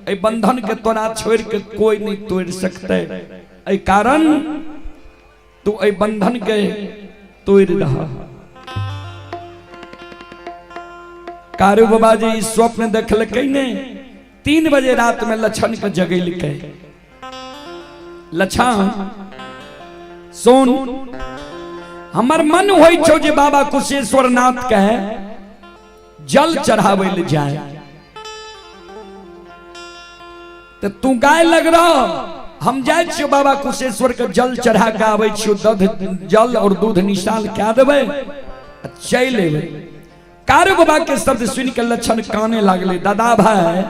एहि बंधन के तोरा छोड़ के कोई नहीं तोड़ सकते। एहि कारण तू एहि बंधन के तोड़ दह। कारू बाबा जी स्वप्न देखलकै ने, 3 बजे रात में लक्षण के जगेलकै। लक्षण सुन, हमर मन होइ छौ जे बाबा कुशेश्वर नाथ के जल चढ़ावे ले जाए, तो तू गाय लग रहा, हम जाए छियो बाबा कुशेश्वर के जल चढ़ा के आबै छियो, दध जल और दूध निशान क्या देबै चलि एबै। कारू बाबा के शब्द सुन के लक्षण काने लागले, दादा भाई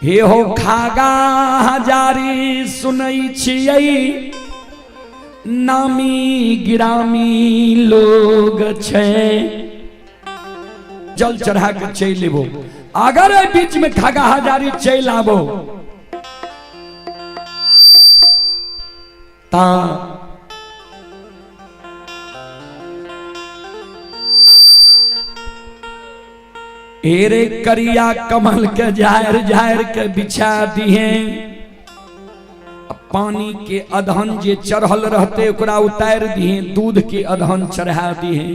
हे हो खागा हजारी सुनै छियै, नामी गिरामी लोग छै, जल चढ़ा के चलि एबो। अगर एहि बीच में खागा हजारी चलि आबो ता एरे करिया कमल के झाड़ झाड़ के बिछा दिहे, पानी के अधहन जे चढ़ल रहते ओकरा उतार दिहे, दूध के अधहन चढ़ा दिहे,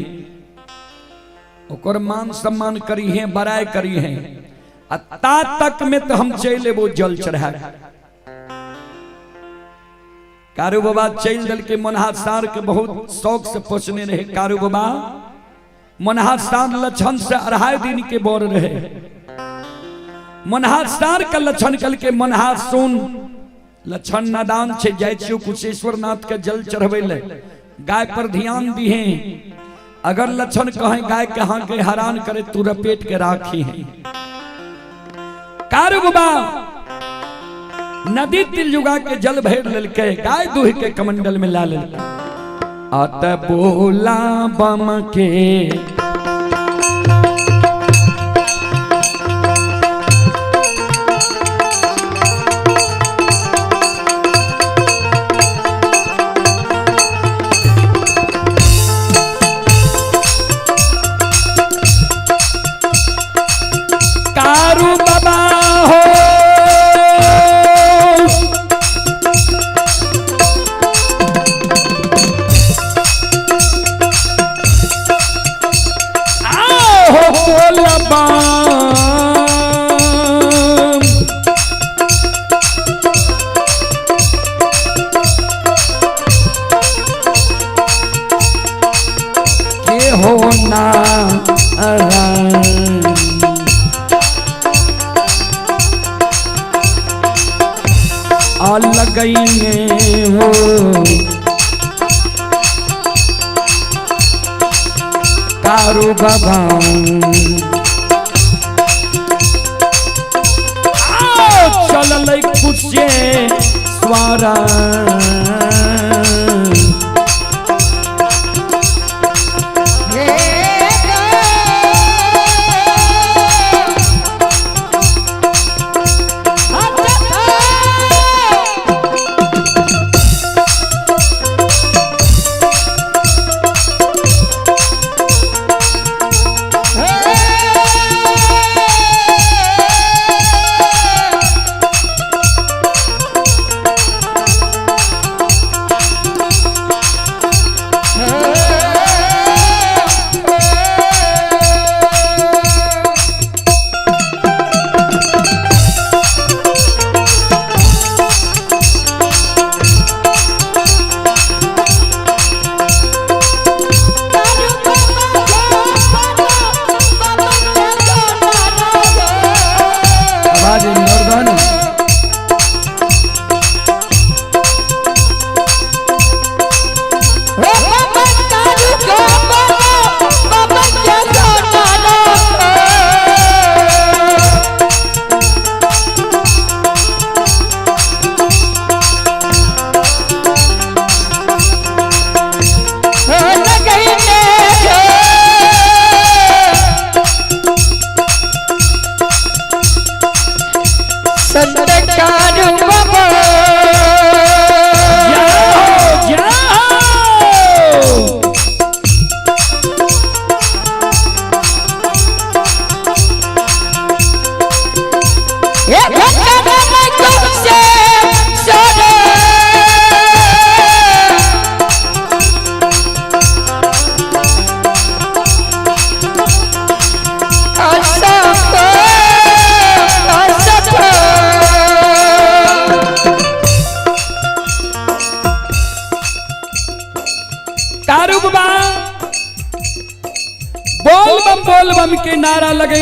ओकर मान सम्मान करी है, बड़ाई करी है, आ ता तक में तो हम चलि एबो जल चढ़ा। कारू बाबा चलि देलकै। मनहा सार के बहुत शौक से पोसने रहे कारू बाबा। मनहा सार लक्षण से 2.5 दिन के बोर रहे। मनहा सार के लक्षण कल के मनहा सुन, लक्षण नादान छे, जाय छियो कुशेश्वर नाथ के जल चढ़बै ले, गाय पर ध्यान दिहे, अगर लक्षण कहे गाय के हाँ के हरान करे तू रपेट के राखी है। कारू बाबा नदी तिलजुगा के जल भर लेलकै, गाय दूह के कमंडल में ला लेलकै। अत बोला बम के कारू बाबा हो, आओ बोला बम। के हो ना लगईने हो, कारू बाबा चललै कुशेश्वर। आवाज मर्दान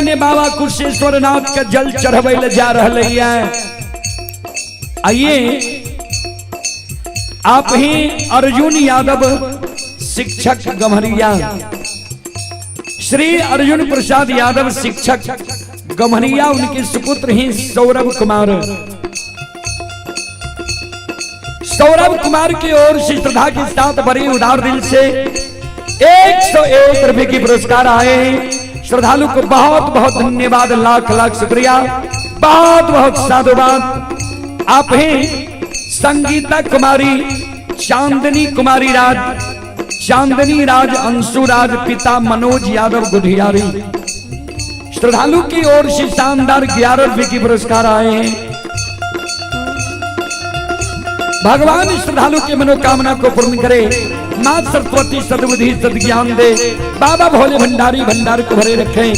पहिने बाबा कुशेश्वर नाथ के जल चढ़बै ले जा रहले है। आइए आप ही अर्जुन यादव शिक्षक गम्हरिया, श्री अर्जुन प्रसाद यादव शिक्षक गम्हरिया, उनके सुपुत्र ही सौरभ कुमार। सौरभ कुमार की ओर से श्रद्धा के साथ बड़ी उदार दिल से 101 रुपए की पुरस्कार आए हैं। श्रद्धालु को बहुत बहुत धन्यवाद, लाख लाख शुक्रिया, बहुत बहुत साधुवाद। आप ही संगीता कुमारी, चांदनी कुमारी राज, चांदनी राज, अंशु राज, पिता मनोज यादव गुढ़ियारी, श्रद्धालु की ओर से शानदार 11 रुपए की पुरस्कार आए हैं। भगवान श्रद्धालु की मनोकामना को पूर्ण करे, मां सरस्वती सद्बुद्धि सद्ज्ञान दे, बाबा भोले भंडारी भंडार को भरे रखें।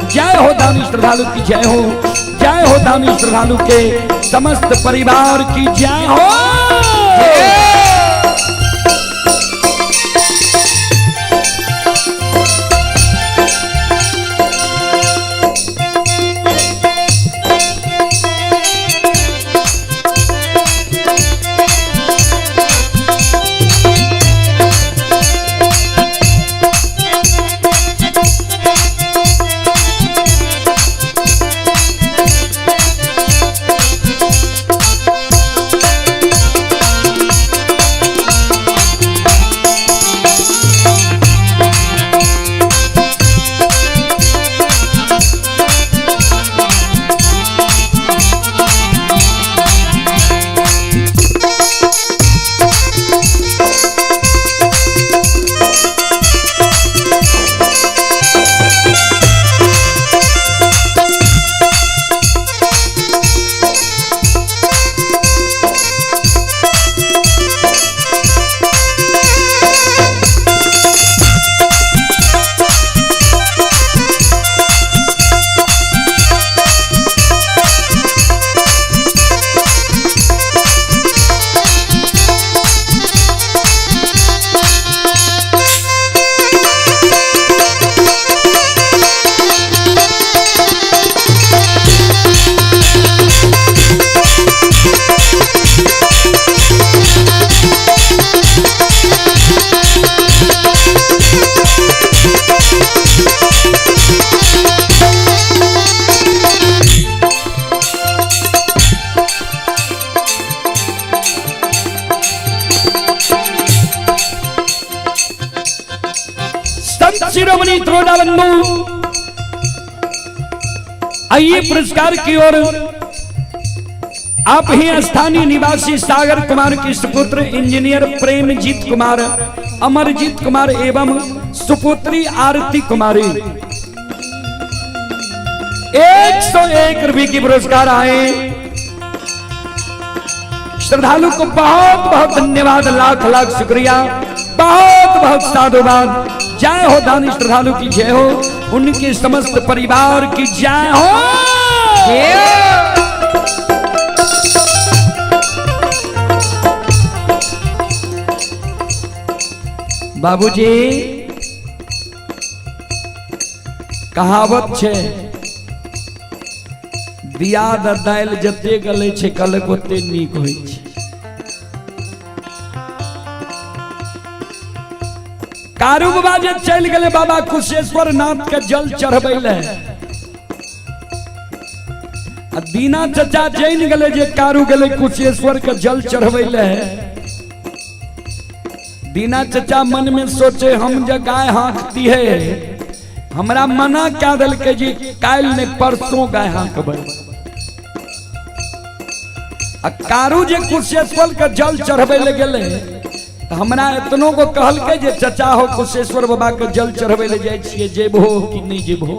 जय हो दानी श्रद्धालु की जय हो, जय हो दानी श्रद्धालु के समस्त परिवार की जय हो। संत शिरोमणि त्रोड़ा बंधु, आइए पुरस्कार की ओर। आप ही स्थानीय निवासी सागर कुमार के सुपुत्र इंजीनियर प्रेमजीत कुमार, अमरजीत कुमार एवं सुपुत्री आरती कुमारी, 101 रुपए की पुरस्कार आए। श्रद्धालु को बहुत बहुत धन्यवाद, लाख लाख शुक्रिया, बहुत बहुत साधुवाद। जय हो दानी श्रद्धालु की जय हो, उनके समस्त परिवार की जय हो। बाबूजी कहावत छे, दियाद दालि जते गले छे कलक ओते नीक होइ छे। कारू बाबा जे चलि गेलै बाबा कुशेश्वर नाथ के जल चढ़बै ले, आ दीना चचा जानि गेलै जे कारू गेलै कुशेश्वर के जल चढ़बै ले। दीना चचा मन में सोचे, हम जे गाय हाँकती है, हमरा मना क्या देलकै जे काल्हि नहि परसों गाय हाँकबै। आ कारू जे कुशेश्वर के जल चढ़बै ले गेलै तऽ हमरा एतनो को कहलकै जे चचा हो कुशेश्वर बाबा के जल चढ़बै ले जाइ छियै, जेबहो कि नहि जेबहो।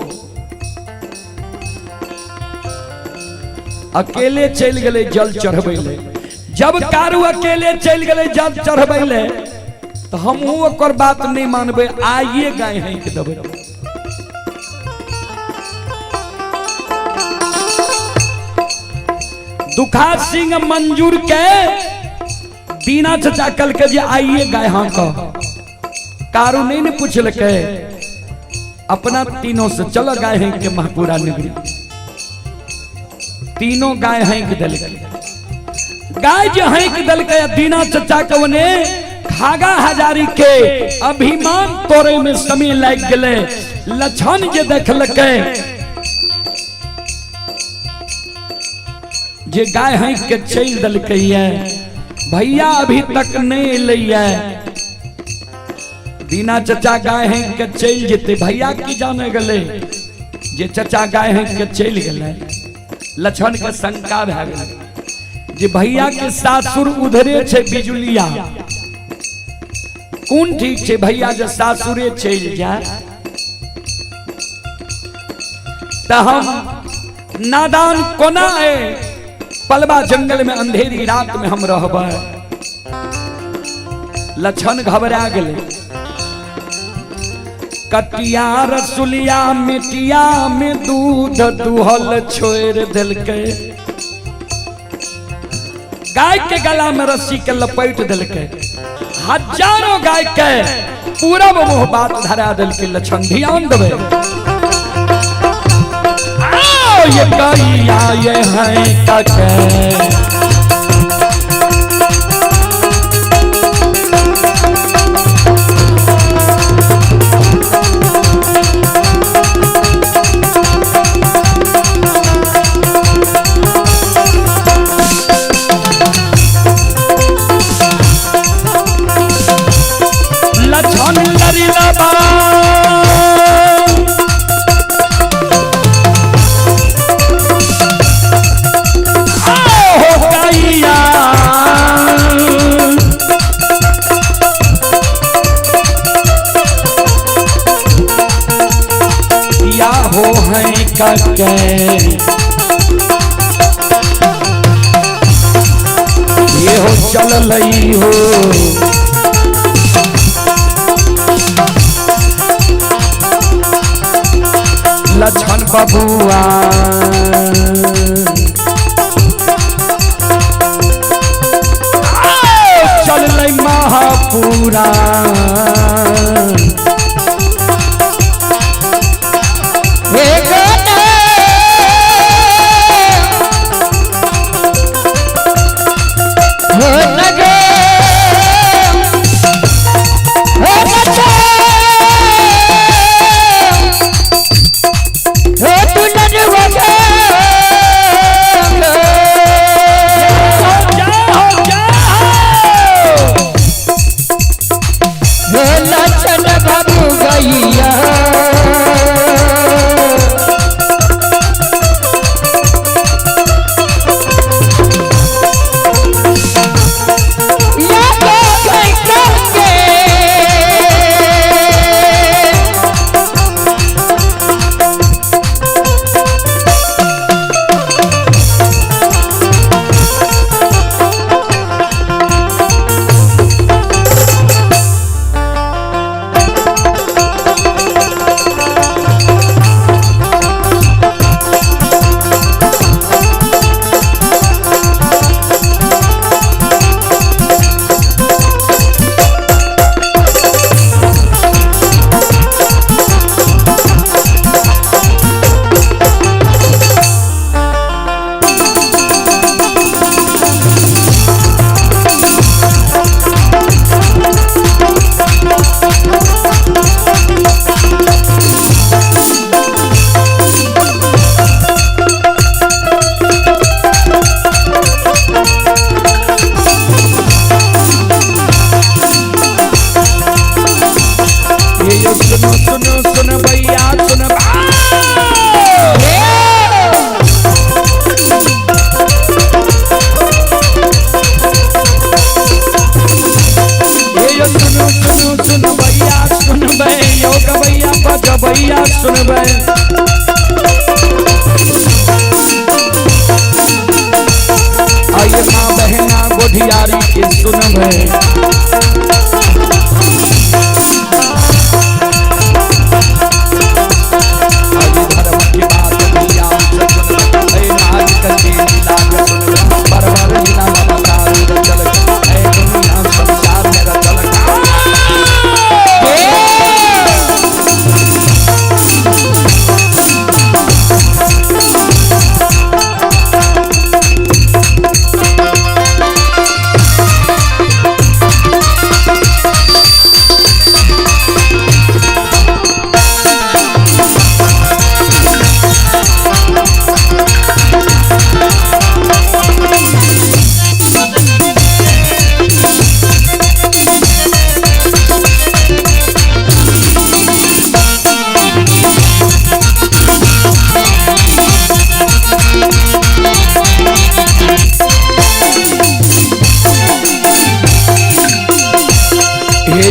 अकेले चलि गेलै जल चढ़बै ले। जब कारू अकेले चलि गेलै जल चढ़बै ले तऽ हमहूँ ओकर बात नहि मानबै, आइए गाय हाँकि देबै। दुखा सिंह मंजूर के दीना चचा कहलकै जे आइए गाय हाँक। कारू नहीं ने पूछलकै, अपना तीनों से चलो गाय हैं के महपुरा नगरी। तीनों गाय हैंक देलकै। गाय जे हैंक देलकै दीना चचा के ओने खागा हजारी के अभिमान तोड़े में समय लागि गेलै। लक्षण जे देखलकै जे गाय हैंक के चलि देलकै भैया अभी तक नहीं एलै। दीना चचा गाय हैंक के चलि जेतै, भैया की जाने गेलै जे चचा गाय हैंक के चलि गेलै। लक्षण के शंका भए गेलै जे भैया के सासुर उधरे छै बिजुलिया, कोन ठीक छै भैया जे सासुरे चलि जाय त हम नादान कोना है पलवा जंगल में अंधेरी रात में हम रहबै। लक्षण घबरा गेलै। कटिया रसुलिया मिटिया में दूध दुहल छोड़ देलकै। गाय के गला में रस्सी के लपेट देलकै। हजारों गाय के पूरब मुँह बात धरा देलकै। लक्षण ध्यान देबै। आओ ये गैया ये है कके लक्षण लरी लबा आओ गैया या हो है कके ये हो चल लई हो लक्षण बबुआ। चल लई महापुरा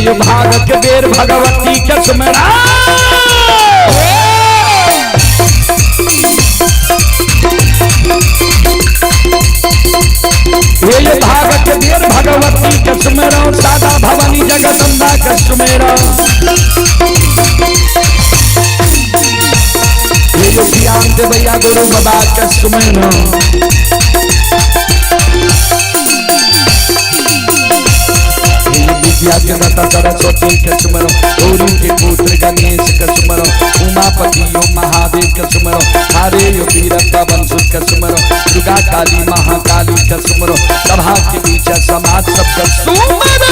ये भागक बेर भगवती के सुमरा। ये भागक बेर भगवती के सुमेरा, सादा भवानी जगदम्बा के सुमेरा। ये ज्ञान देवैया गुरु बाबा के सुमेरा। विद्या के दाता सरस्वती के सुमरो, गौरी के पुत्र गणेश के सुमरो, उमापति यो महादेव के सुमरो, हरे यो वीर पवन सुत के सुमरो, दुर्गा काली महाकाली के सुमरो, सभा के बीच समाज सबके सुमरो।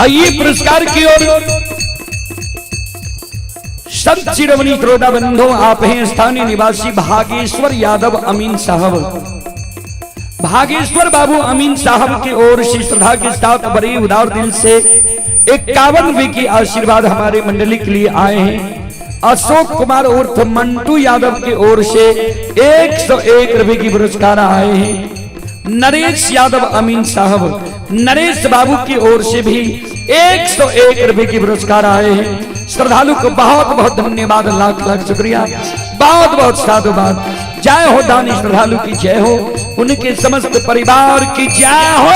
आइए पुरस्कार की ओर संत शिरोमणि त्रोदा बंधु आप हैं स्थानीय निवासी भागेश्वर यादव अमीन साहब। भागेश्वर बाबू अमीन साहब की ओर से श्रद्धा के साथ बड़े उदार दिल से 51 रुपए की आशीर्वाद हमारे मंडली के लिए आए हैं। अशोक कुमार उर्फ मंटू यादव की ओर से 101 रुपए की पुरस्कार आए हैं। नरेश यादव अमीन साहब नरेश बाबू की ओर से भी 101 रुपए की पुरस्कार आए हैं। श्रद्धालु को बहुत बहुत धन्यवाद, लाख लाख शुक्रिया, बहुत बहुत साधुवाद। जय हो दानी श्रद्धालु की जय हो, उनके समस्त परिवार की जय हो।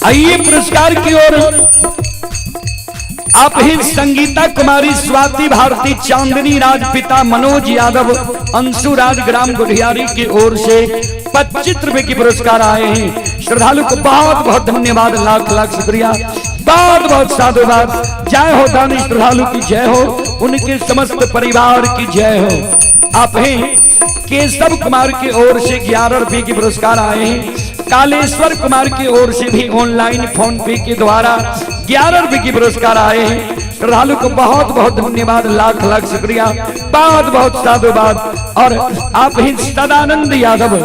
आइए पुरस्कार की ओर आप ही संगीता कुमारी, स्वाति भारती, चांदनी राज, पिता मनोज यादव, अंशु राज, ग्राम गुढ़ियारी की ओर से 25 रुपए की पुरस्कार आए हैं। श्रद्धालु को बहुत बहुत धन्यवाद, लाख लाख शुक्रिया, बहुत बहुत साधुवाद। जय हो दानी श्रद्धालु की जय हो, उनके समस्त परिवार की जय हो। आप हैं केशव कुमार की ओर से 11 रुपए की पुरस्कार आए हैं। कालेश्वर कुमार की ओर से भी ऑनलाइन फोन पे के द्वारा 11 रुपए की पुरस्कार आए हैं। श्रद्धालु को बहुत बहुत धन्यवाद, लाख लाख शुक्रिया, बहुत बहुत साधुवाद। और आप ही सदानंद यादव,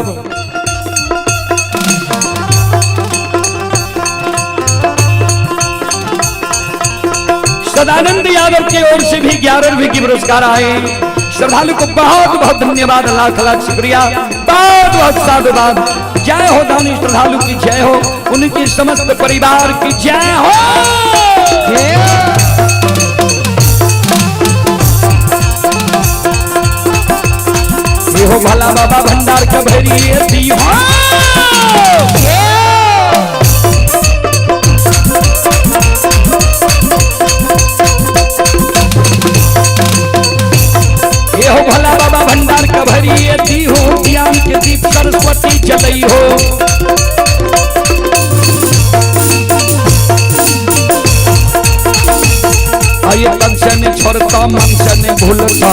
सदानंद यादव की ओर से भी 11 रुपए की पुरस्कार आए हैं। श्रद्धालु को बहुत बहुत धन्यवाद, लाख लाख शुक्रिया, बहुत बहुत साधुवाद। जय हो दानी श्रद्धालु की जय हो, उनके समस्त परिवार की जय हो। ये हो भला बाबा भंडार का भैरी हो। ये हो भला बाबा भंडार का भैरी हो, ज्ञान के दीप सरस्वती जलई हो। तो मन से नहीं भूलता।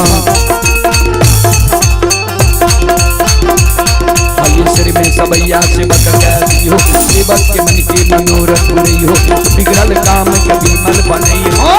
आइए श्री में सबैया सेवक कह दियो, सेवक के मन के मनोरथ पुरैयो, बिगड़ल काम के विमल बनैयो।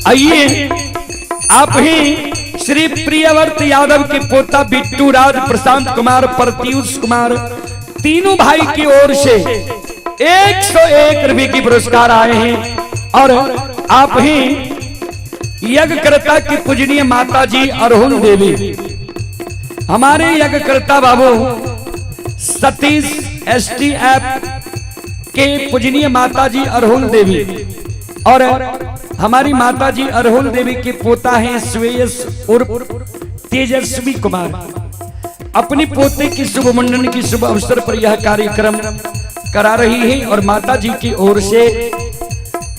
आइए आप ही श्री प्रियवर्त यादव के पोता बिट्टू राज, प्रशांत कुमार, प्रत्यूष कुमार, तीनों भाई की ओर से 101 रुपए की पुरस्कार आए हैं। और आप ही यज्ञकर्ता की पूजनीय माता जी अरहुल देवी, हमारे यज्ञकर्ता बाबू सतीश STF के पूजनीय माता जी अरहुल देवी, और हमारी माता जी अरहुल देवी के पोता हैं श्रेयस उर्फ तेजस्वी कुमार। अपनी पोते की शुभ मुंडन की शुभ अवसर पर यह कार्यक्रम करा रही है और माता जी की ओर से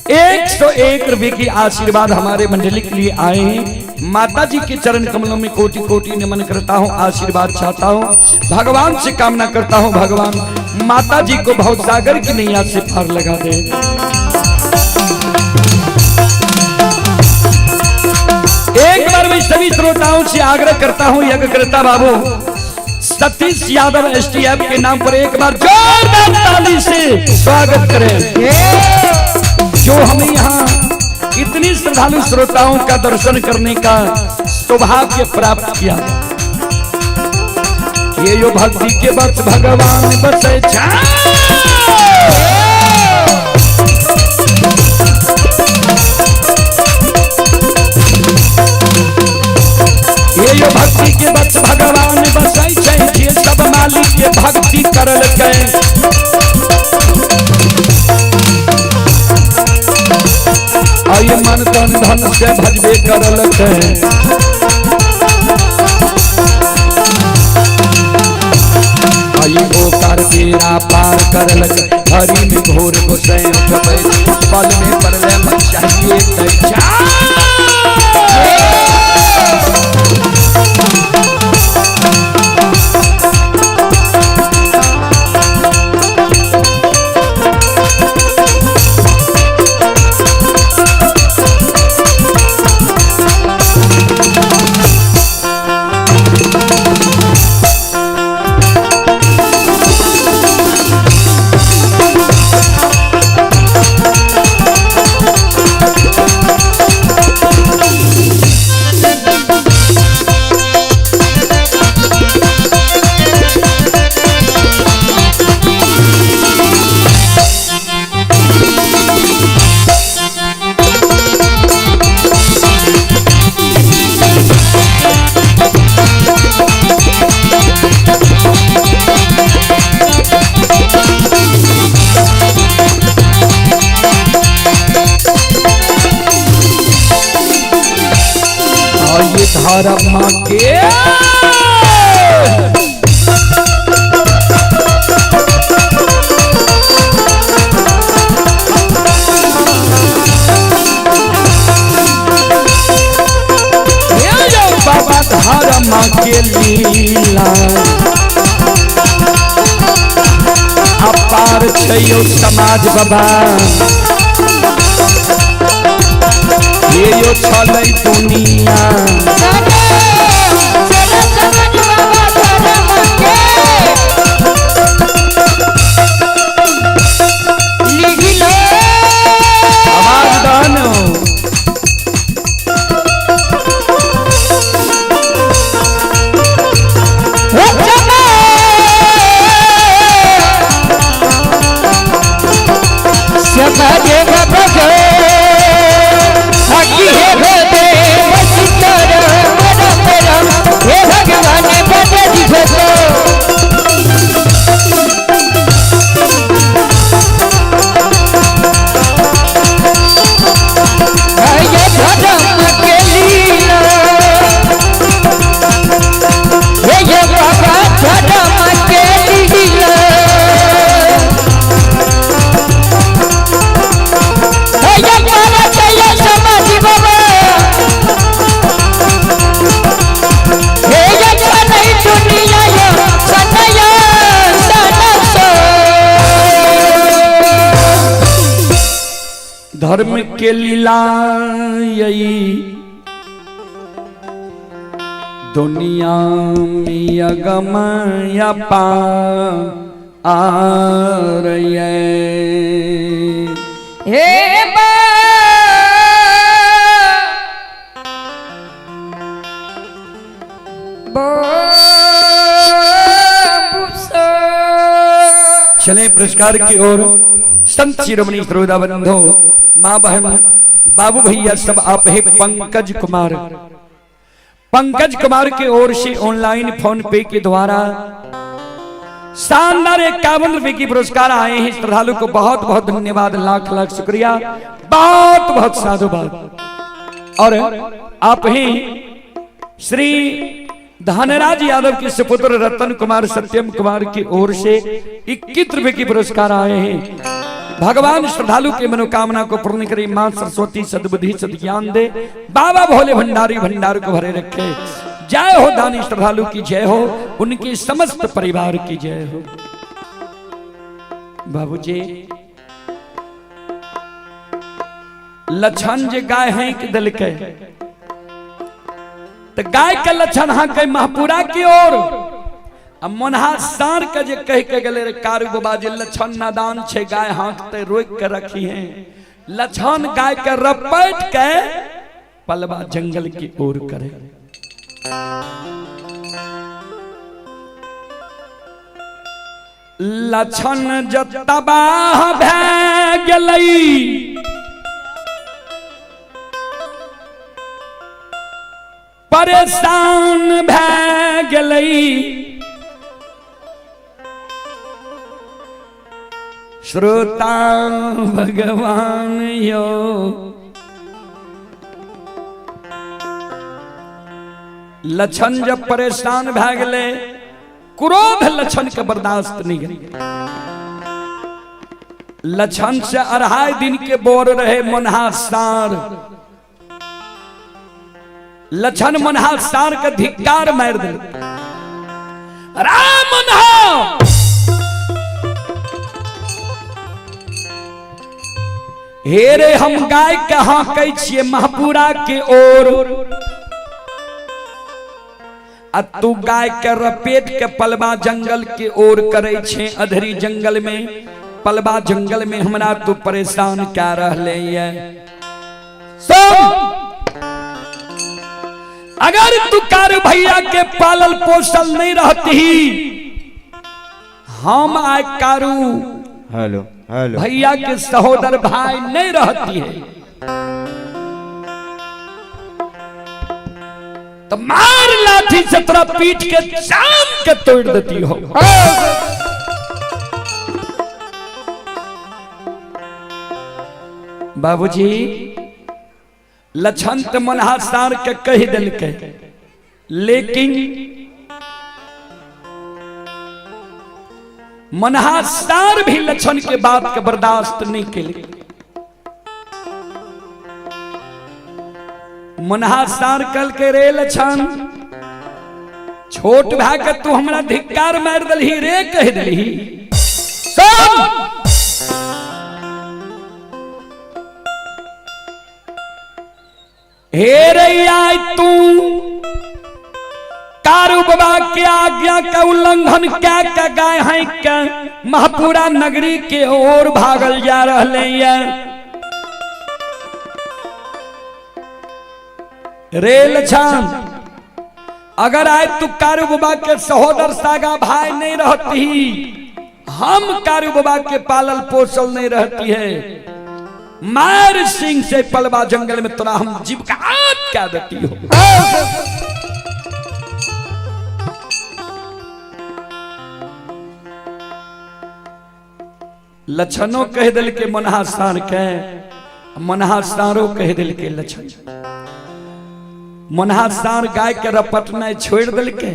101 रुपए की आशीर्वाद हमारे मंडली के लिए आए हैं। माता जी के चरण कमलों में कोटि कोटि नमन करता हूँ, आशीर्वाद चाहता हूँ, भगवान से कामना करता हूँ, भगवान माता जी को भवसागर की नैया से पार लगा दे। एक बार मैं सभी श्रोताओं से आग्रह करता हूं, यज्ञकर्ता बाबू सतीश यादव STF के नाम पर एक बार जोरदार ताली से स्वागत करें, जो हमें यहाँ इतनी श्रद्धालु श्रोताओं का दर्शन करने का सौभाग्य प्राप्त किया। ये यो भक्ति के बस भगवान बसे। ये यो भक्ति के बस भगवान बसै छै, जे सब मालिक के भक्ति करलकै। आइए मन तन धन से भजबे करलकै। आइए ओकार बेड़ा पार करलकै, हरि में घोर गोसैं उठबै, पल में परले मचाइए कैचा। धर्म के बाबा धर्म के लीला अपार छै समाज बाबा, ये यो छलै दुनिया। आवाज दानो। धर्म के लीला यही दुनिया में अगम अपार ये। हे चले पुरस्कार की ओर। संत शिरोमणि श्रोता बंधु, माँ बहन बाबू भैया सब आप है। पंकज कुमार, पंकज कुमार की ओर से ऑनलाइन फोन पे के द्वारा शानदार 51 रुपए की पुरस्कार आए हैं। श्रद्धालु को बहुत बहुत धन्यवाद, लाख लाख शुक्रिया, बहुत बहुत साधुवाद। और आप ही श्री धनराज यादव के सुपुत्र रतन कुमार सत्यम कुमार की ओर से 21 रुपए की पुरस्कार आए हैं। भगवान श्रद्धालु के मनोकामना को पूर्ण करे, मां सरस्वती सद्बुद्धि सद्ज्ञान दे, बाबा भोले भंडारी भंडार को भरे रखे। जय हो दानी श्रद्धालु की जय हो, उनके समस्त परिवार की जय हो। बाबूजी लक्षण जे गाय हैं कि दिल के, तो गाय के लक्षण हाँ के महपुरा की ओर, आ मोनहा सार के जे कह के गेले रे कारू बाबा जे लक्षण नादान छे, गाय हाँकते रोक के रखी है। लक्षण गाय के रपट के पलवा जंगल की ओर करे। लक्षण जब तबाह भै गेलै, परेशान भै गेलै, श्रोता भगवान यो लक्षण जब परेशान भै गेलै, क्रोध लक्षण के बर्दाश्त नहीं गेलै। लक्षण से 2.5 दिन के बोर रहे मनहा सार, लक्षण मनहा सार के धिक्कार मार दे राम मनहा। हे रे हम गाय के हाँकै छियै महपुरा के ओर, आ तू गाय के रपेट के पलवा जंगल के ओर करे छे। अधरी जंगल में पलवा जंगल में हमरा तू परेशान क्या रहले ये। सुन, अगर तू कारू भैया के पालल पोसल नहीं रहती, हम आए कारू हेलो हेलो भैया के सहोदर भाई नहीं रहती है, तो मार लाठी से तोरा पीठ के चाम के तोड़ देती हो। बाबूजी लक्षण त मनहा सार के कह दिलकै, लेकिन मनहा सार भी लक्षण के बात के बर्दाश्त नहीं केलकै। मनहा सार कल के रे लक्षण, छोट भाई के तू हमरा धिक्कार मार दलही रे कह दलही। हे रे आय तू कारू बाबा के आज्ञा का उल्लंघन क्या क्या गाय है क्या महपुरा नगरी के ओर भागल जा रहे हैं। रे लक्षण, अगर आए तू कारू बाबा के सहोदर सागा भाई नहीं रहती, हम कारू बाबा के पालल पोसल नहीं रहती है, मार सिंह से पलवा जंगल में तोरा हम जीव का हाथ क्या देती हो। लक्षणों कह दिल के मनहा सार के, मनहा सारो कह दिल के लक्षण। मनहा सार गाय के रपटना छोड़ दिल के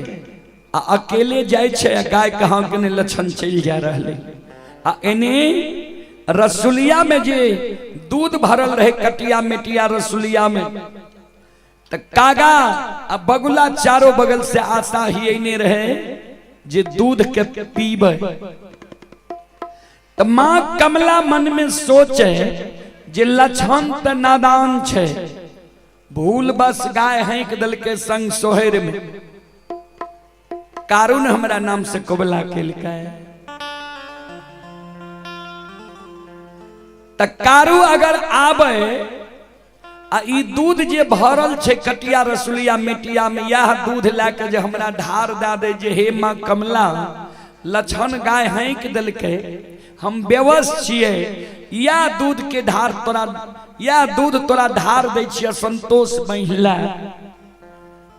आ अकेले जाय छे, आ गाय कहाँ के ने लक्षण चल जा रहले। आ एने रसुलिया में जे दूध भरल रहे कटिया मेटिया रसुलिया में, त कागा आ बगुला चारों बगल से आशा ही एने रहे जे दूध के पीबे। त मां कमला मन में सोचे जे लक्षण तऽ नादान छै, भूल बस गाय हैंक देलकै संग सोहर में, कारुण हमरा नाम से कबला केलकै। तऽ कारू अगर आबै आ ई दूध जे भरल छै कटिया रसुलिया मेटिया में, यह दूध लए के जे हमरा ढार दए दे जे हे माँ कमला लछन गाय हैंक देलकै, हम बेवस छियै, इएह दूध के ढार तोरा, इएह दूध तोरा ढार दै छियै संतोष महिला,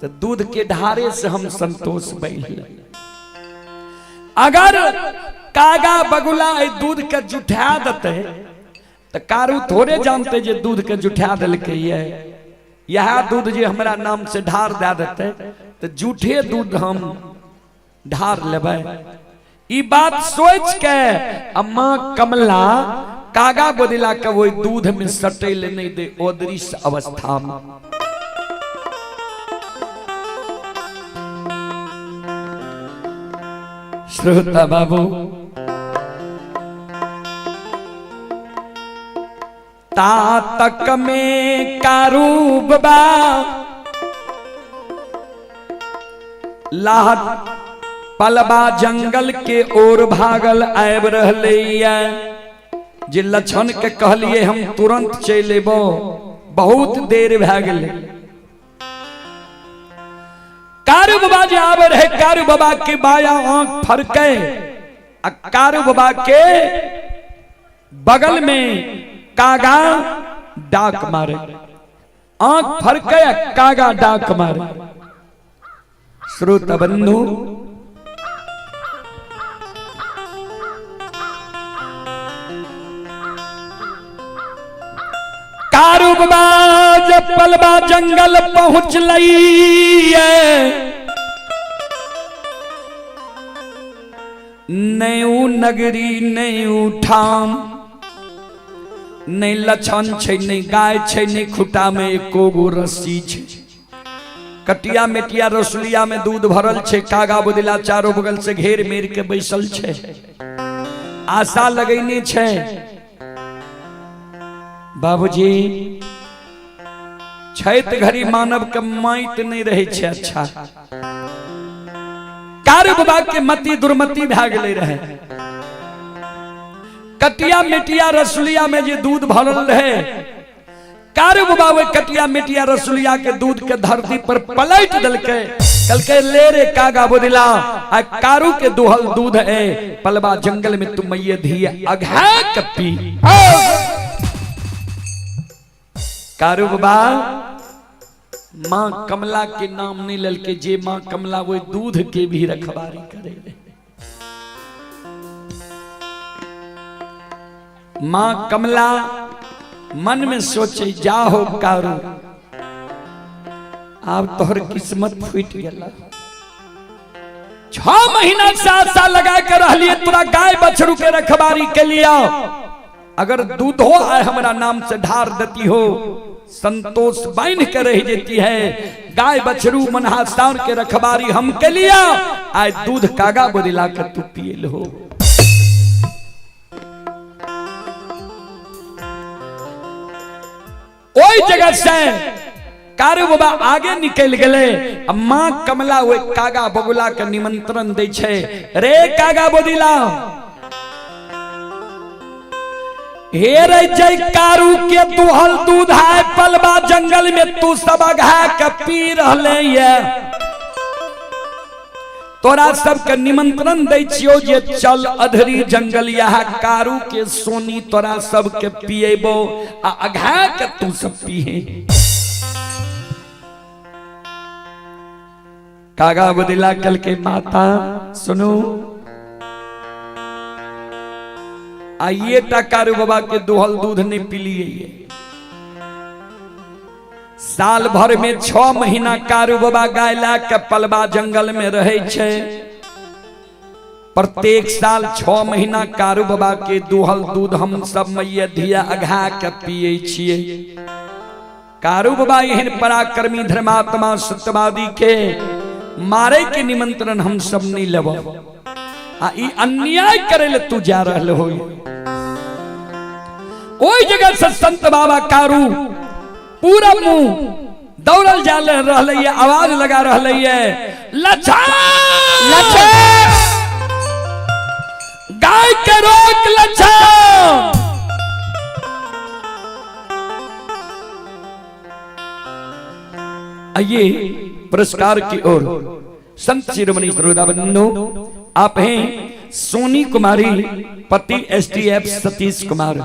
तऽ दूध के ढारे से हम संतोष बहिला। अगर कागा बगुला एहि दूध के जुठा देतै तऽ कारू थोड़े जानते जे दूध के जुठा देलकै ये, इएह दूध जे हमरा नाम से ढार दए देतै तऽ जूठे दूध हम ढार लेबै। ई बात सोच के आ माँ कमला कागा बदिला के ओहि दूध में सटै ले नहीं दे अदृश्य अवस्था में। श्रोता बाबू तातक में कारू बाबा लाह पलबा जंगल के ओर भागल आबि रहलैया। जे लक्षण के कहलिए हम तुरंत चलि एबो, बहुत देर भए गेलै। कारू बाबा जे आबे रहे, कारू बाबा के बाया आंख फरके आ कारू बाबा के बगल में कागा डाक मारे, आंख फरके आ कागा डाक मारे। श्रोता बंधु कारू बाबा जब पलबा जंगल पहुंच नऊ नगरी नऊ ठाम, नहीं लछन छै, नहीं गाय छै, नहीं खुटा में एको गो रस्सी छै। कटिया मेटिया रसुलिया में दूध भरल छै, कागा बदिला चारों बगल से घेर मेर के बैसल छै, आशा लगैने छै। बाबूजी छैत घड़ी मानव के माइत नहीं रहे छै। अच्छा कारू बाबा के मति दुर्मति भए गेलै रहे। कटिया मेटिया रसुलिया में जे दूध भरल रहे, कारू बाबा ओहि कटिया मेटिया रसुलिया के दूध के धरती पर पलट देलकै, कहलकै ले रे कागा बोदिला, आ कारू के दुहल दूध है, पलवा जंगल में तुम ये धिया अघा कपी। कारू बाबा माँ कमला के नाम नहीं ललके, जे माँ कमला वो दूध के भी रखवारी करे। माँ कमला मन में सोचे जाहो कारू, आब तोहर किस्मत फूट गेल। 6 महीना 7 साल लगा के रहलिए तोरा गाय बछरू के रखवारी के लिए, अगर दूधो आए हमरा नाम से ढार देती हो, संतोष बांध के रह जेती है, गाय बछरू मनहा सार के रखवारी हम के लिया, आए दूध कागा बदिला के तू पियल हो। ओई जगह से कारू बाबा आगे निकल गेले, आ माँ कमला ओई कागा बगुला के निमंत्रण दै छै, रे कागा बदिला हे रे जय कारू के दुहल दूध है, पलवा जंगल में तू सब अघा के पी रहले ये, तोरा सबके निमंत्रण दै छियो जे चल अधरी जंगल यहाँ कारू के सोनी तोरा सबके पिएबो आ अघा के तू सब पीहे। कागा बदिला कल के माता सुनू, आइए टा कारू बाबा के दुहल दूध नहीं पी लिए। साल भर में 6 महीना कारू बाबा गाय ला के पलवा जंगल में रहे छै, प्रत्येक साल 6 महीना कारू बाबा के दुहल दूध हम सब मैया धिया अघा के पिए छिए। कारू बाबा एहन पराक्रमी धर्मात्मा सत्यवादी के मारे के निमंत्रण हम सब नहीं लेब, आ ई अन्याय करे ले तू जा रहल हो। ओहि जगह से संत बाबा कारू पूरा मुंह दौड़ल जा रहलै है, आवाज लगा रहलै है, लछन लछन गाय के रोक लछन। आइए पुरस्कार की ओर। संत शिरोमणि श्रोता बंधु, आप हैं सोनी कुमारी पति एसटीएफ सतीश कुमार,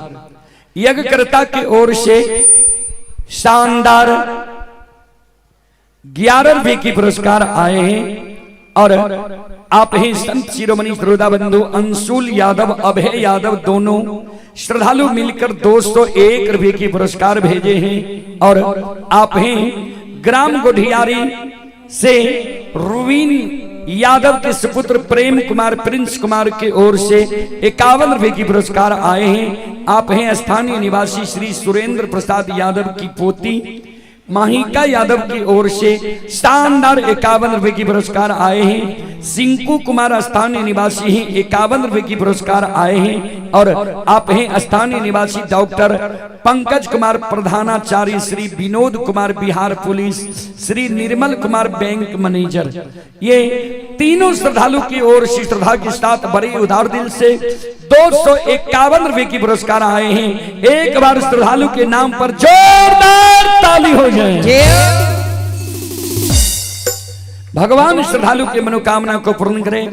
यज्ञकर्ता की ओर से शानदार 11 रुपए की पुरस्कार आए हैं। और आप ही संत शिरोमणि श्रोता बंधु अंशुल यादव, अभय यादव दोनों श्रद्धालु मिलकर 201 रुपए की पुरस्कार भेजे हैं। और आप ही ग्राम गोढियारी से रुवीन यादव के सुपुत्र प्रेम कुमार, प्रिंस कुमार की ओर से 51 रुपए की पुरस्कार आए हैं। आप हैं स्थानीय निवासी श्री सुरेंद्र प्रसाद यादव की पोती माहिका यादव की ओर से शानदार 51 रुपए की पुरस्कार आए हैं। सिंकू कुमार स्थानीय निवासी ही 51 रुपए की पुरस्कार आए हैं। और आप हैं स्थानीय निवासी डॉक्टर पंकज कुमार प्रधानाचार्य, Shri Vinod Kumar Bihar police, Shri Nirmal Kumar bank manager, ये तीनों श्रद्धालु की ओर से श्रद्धा के साथ बड़े उदार दिल से 251 रुपए की पुरस्कार आए हैं। एक बार श्रद्धालु के नाम पर जोरदार ताली हो जाए। भगवान श्रद्धालु के मनोकामना को पूर्ण करें।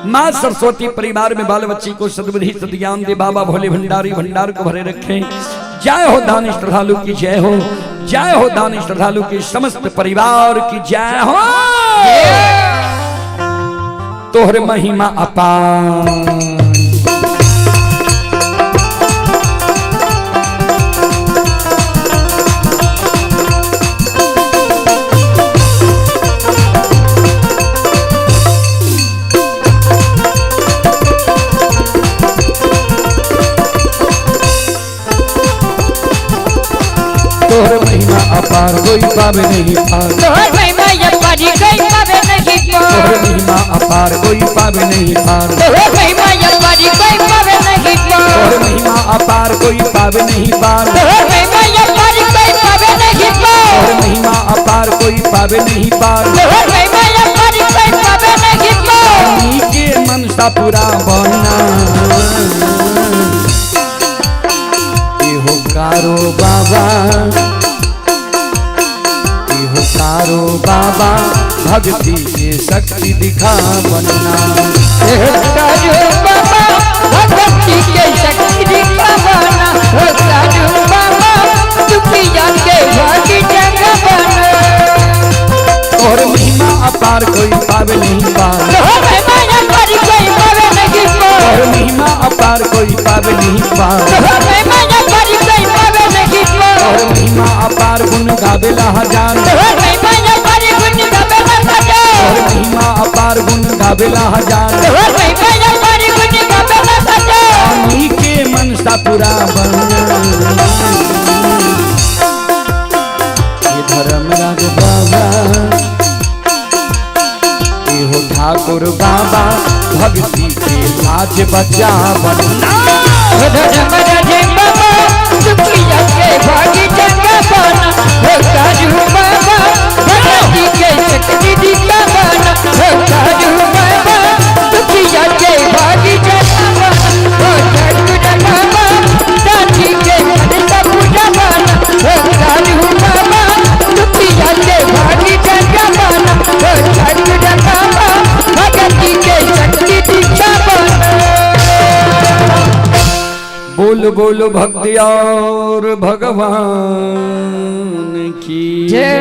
माँ सरस्वती परिवार में बाल बच्ची को सद्बुद्धि सद्ज्ञान दे। बाबा भोले भंडारी भंडार को भरे रखें। जय हो दानी श्रद्धालु की जय हो, जय हो दानी श्रद्धालु के समस्त परिवार की जय हो। तोहर महिमा अपार। तोहर महिमा अपार कोई पावे नहीं पार। तोहर महिमा अपार कोई पावे नहीं पार। तोहर महिमा अपार कोई पावे नहीं पार। तोहर महिमा अपार कोई पावे नहीं पार। तोहर महिमा अपार कोई पावे नहीं पार। तोहर महिमा अपार कोई पावे नहीं पार। तोहर महिमा अपार कोई पावे नहीं पार। तोहर महिमा अपार कोई पावे नहीं पार। के मनसा पूरा बना एहो कारो बाबा, एहो कारो बाबा भक्ति के शक्ति दिखा बनना। एहो कारो बाबा भक्ति के शक्ति दिखा बना। हो कारो बाबा दुखिया के भागी जग बना। तोहर महिमा अपार कोई पावे नहीं पार। तोहर महिमा अपार कोई पावे नहीं पार। तोहर महिमा अपार कोई पावे नहीं पार। तोहर महिमा अपार कोई पावे नहीं पार। तोहर महिमा अपार गुण गावेला हजार। तोहर महिमा अपार गुण गावेला हजार। तोहर महिमा अपार गुण गावेला हजार। तोहर महिमा अपार गुण गावेला हजार। रानी के मनसा पूरा बना। ये धर्मराज बाबा, एहो ठाकुर बाबा भक्ति के लाज बचा बना। धर्मराज बाबा दुखिया के भागी जग बना। हो कारू बाबा भक्ति के शक्ति दिखा बना। हो कारू बाबा दुखिया के भागी जग बना। हो ठाकुर बाबा दानी के मनसा पूजा बना। हो कारू बाबा दुखिया के भागी जग बना। हो ठाकुर बाबा भक्ति के शक्ति दिखा बना। बोल बोल भक्ति और भगवान की जय।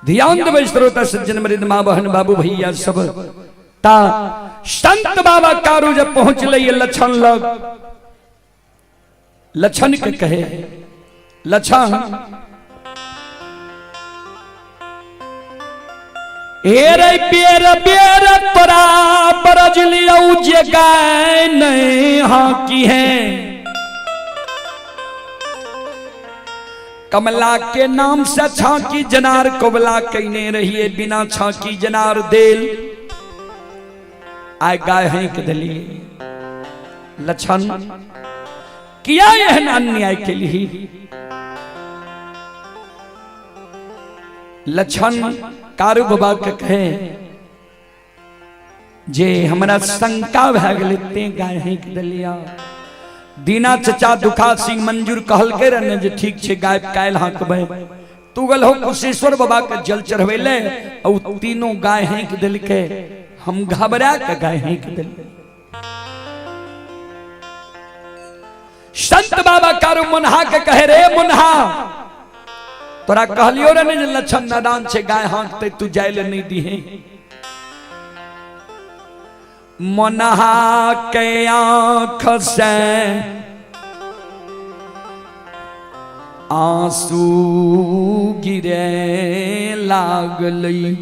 ध्यान देवे श्रोता सज्जन मृद माँ बहन बाबू भैया सब। ता संत बाबा कारू जब पहुंच ले लछन लग, लछन के कहे लछन हेरे बेर बेर तोरा बरज लियौ जे गाय नहीं हाँकी है। कमला के नाम से छाकी जनार कोबला कहने रहिए, बिना छाकी जनार देल आय गाय हैं के दिलिए। लक्षण किया एहन अन्याय केलही? लक्षण कारू बाबा के कहे जे हमरा शंका भए गेलै ते गाय हाँकि देलिया। दीना चचा दुखा सिंह मंजूर कहलकै रहने जे ठीक छै गाय काल्हि हाँकबै। तू गेल हो कुशेश्वर बाबा के जल चढ़बै ले, और तीनों गाय हाँकि देलकै, हम घबरा के गाय हाँकि देलियै। संत बाबा कारू मुन्हा के कहे रे मुन्हा, तोरा कहलियो रे ने जे लक्षण नादान छै गाय हाँकते तू जाय ले नहीं दीहे। मुन्हा के आँख से आंसू गिरे लागलै,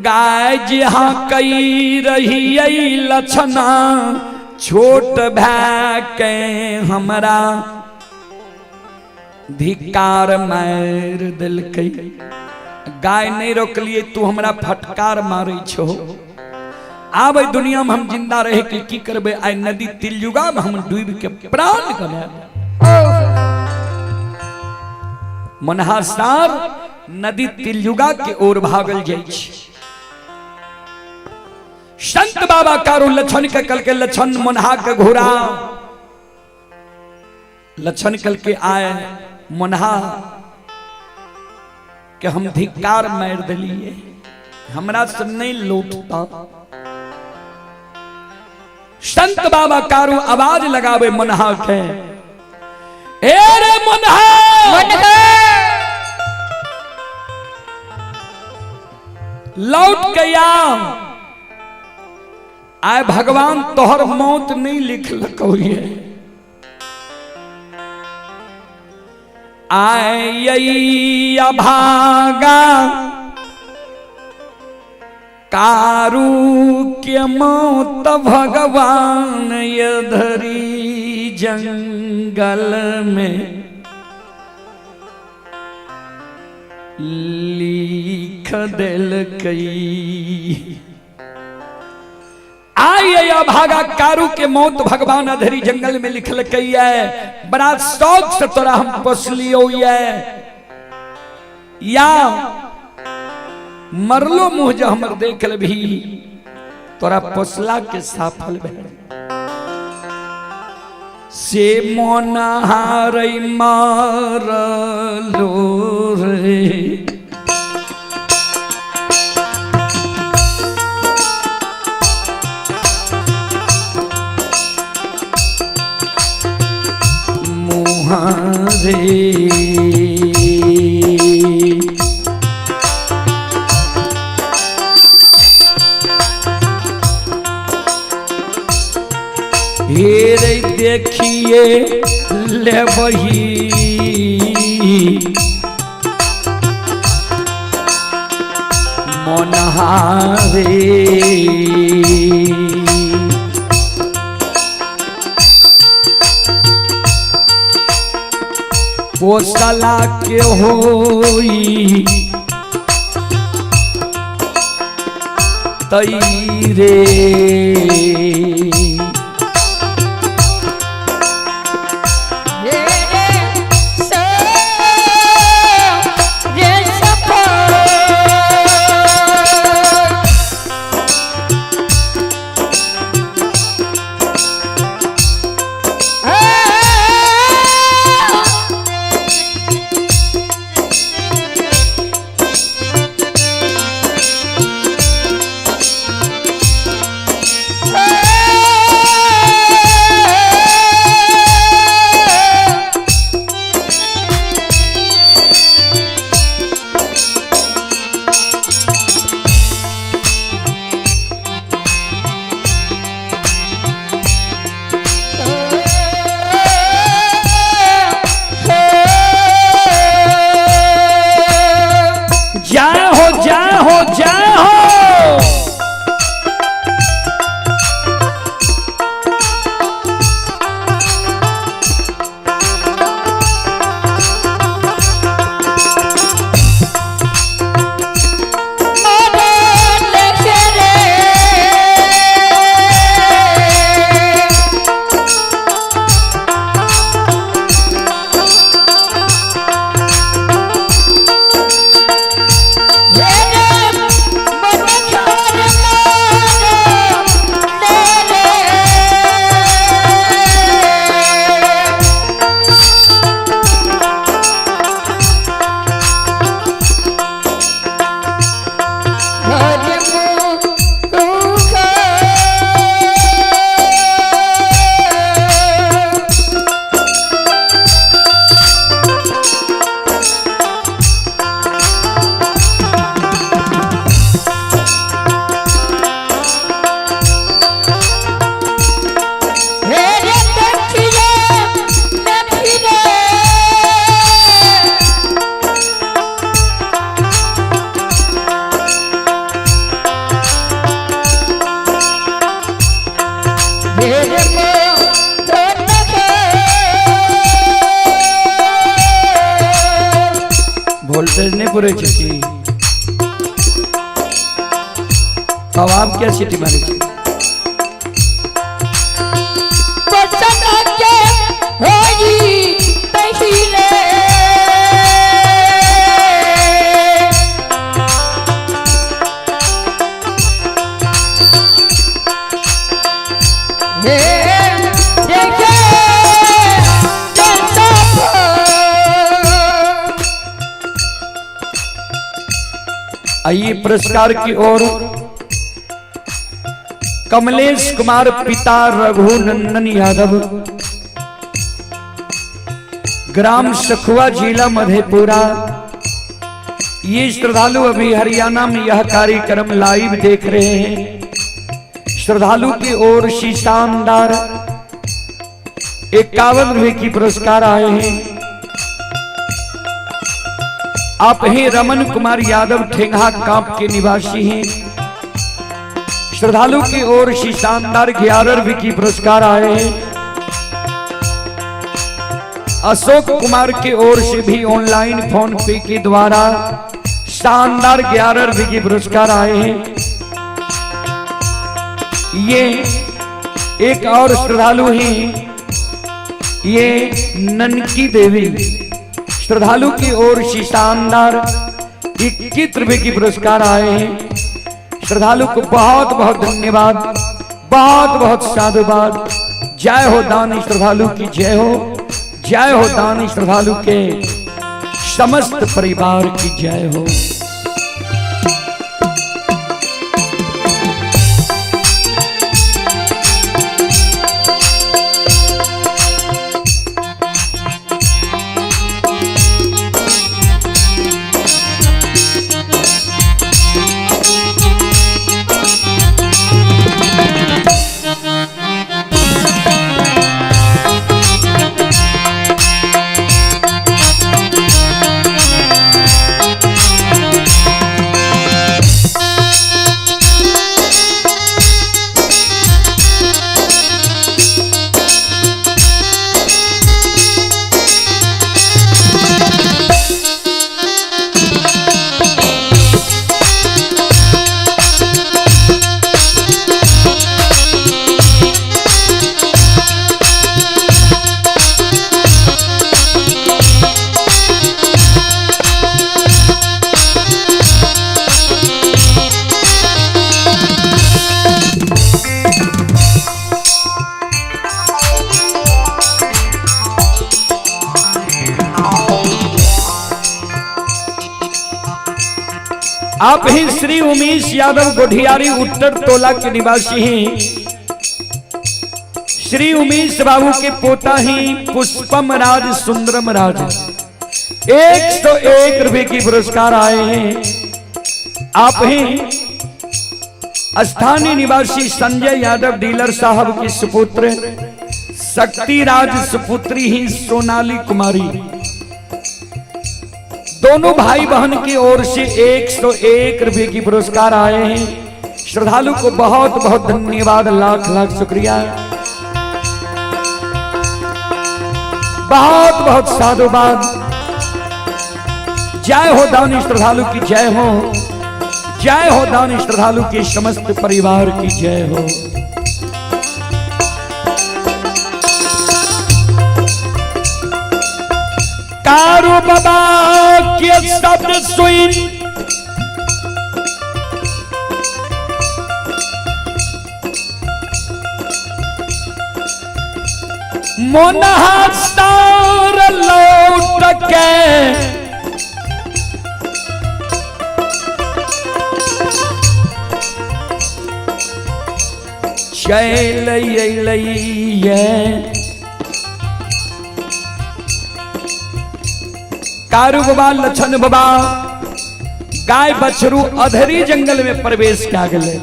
गाय जहाँ कई रही लक्षणा छोट भै के हमरा धिकार मारि देलकै। गाय नहीं रोकलिए तू हमरा फटकार मारै छो। आब एहि दुनिया में हम जिंदा रहे के की करबै? आइ नदी तिलयुगा में हम डूबि के प्राण गमायब। मनहा सार नदी तिलयुगा के ओर भागल जाइ छै। संत बाबा कारू लक्षण के कल के लक्षण मनहा के घोड़ा लक्षण कल के आए मनहा के हम धिक्कार मारि देलिए, हमरा से नहीं लौटता। संत बाबा कारू आवाज लगावे मनहा के, ए रे मनहा, मनहा लौट के आ। आए भगवान तोहर मौत नहीं लिखलकौ ये। आए अभागा कारू के मौत भगवान यधरी जंगल में लिख देलकै। आए अभागा कारू के मौत भगवान अधरी जंगल में लिखलकै है। बड़ा शौक से तोरा हम पोसलियो ये, या मरलो मुँह जो हमर देख लेबही तोरा पोसला के सफल भेल। से मोन हारै मारलो रे, मुहारे हेरे देखिए लेबही मनहारे। पोसला के होई तई रे, वोल्टेज नहीं पूरे छै की? तब आप क्या सीटी मारे छै? बचना के होई पहिले। हे देखे जनता। आइए पुरस्कार की ओर कमलेश कुमार पिता रघुनंदन यादव, ग्राम सखुआ, जिला मधेपुरा। ये श्रद्धालु अभी हरियाणा में यह कार्यक्रम लाइव देख रहे हैं। श्रद्धालु की ओर से शानदार 51 रुपए की पुरस्कार आए हैं। आप ही रमन कुमार यादव ठेंगा कांप के निवासी हैं। श्रद्धालु की ओर से शानदार 11 रुपए की पुरस्कार आए हैं। अशोक कुमार की ओर से भी ऑनलाइन फोन पे के द्वारा शानदार 11 रुपए की पुरस्कार आए हैं। ये एक और श्रद्धालु हैं, ये ननकी देवी। श्रद्धालु की ओर से शानदार 21 रुपए की पुरस्कार आए हैं। श्रद्धालु को बहुत बहुत धन्यवाद, बहुत बहुत साधुवाद। जय हो दानी श्रद्धालु की जय हो, जय हो दानी श्रद्धालु के समस्त परिवार की जय हो। आप ही श्री उमेश यादव गोढियारी उत्तर टोला के निवासी हैं। श्री उमेश बाबू के पोता ही पुष्पम राज सुंदरम राज 101 रुपए की पुरस्कार आए हैं। आप ही स्थानीय निवासी संजय यादव डीलर साहब के सुपुत्र शक्तिराज सुपुत्री ही सोनाली कुमारी, दोनों भाई बहन की ओर से 101 रुपए की पुरस्कार आए हैं। श्रद्धालु को बहुत बहुत धन्यवाद, लाख लाख शुक्रिया, बहुत बहुत साधुवाद। जय हो दानी श्रद्धालु की जय हो, जय हो दानी श्रद्धालु के समस्त परिवार की जय हो। कारू बाबा के शब्द सुन मोनहार लौट के चल अयलैये। कारू बाबा लछन बाबा गाय बछरू अधरी जंगल में प्रवेश क्या गए।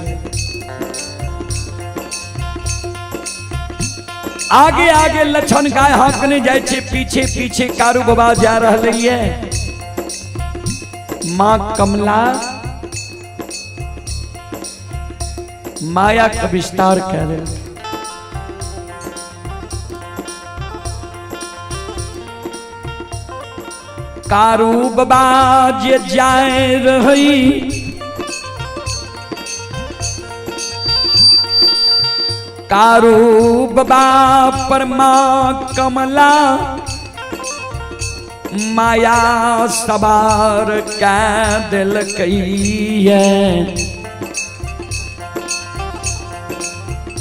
आगे आगे लछन गाय हाँकने जाए छे, पीछे पीछे कारू बाबा जा रहे है। मां कमला माया का विस्तार कर। कारू बाबा जे जाय रही कारू बाबा पर माँ कमला माया सवार कै दिलकै।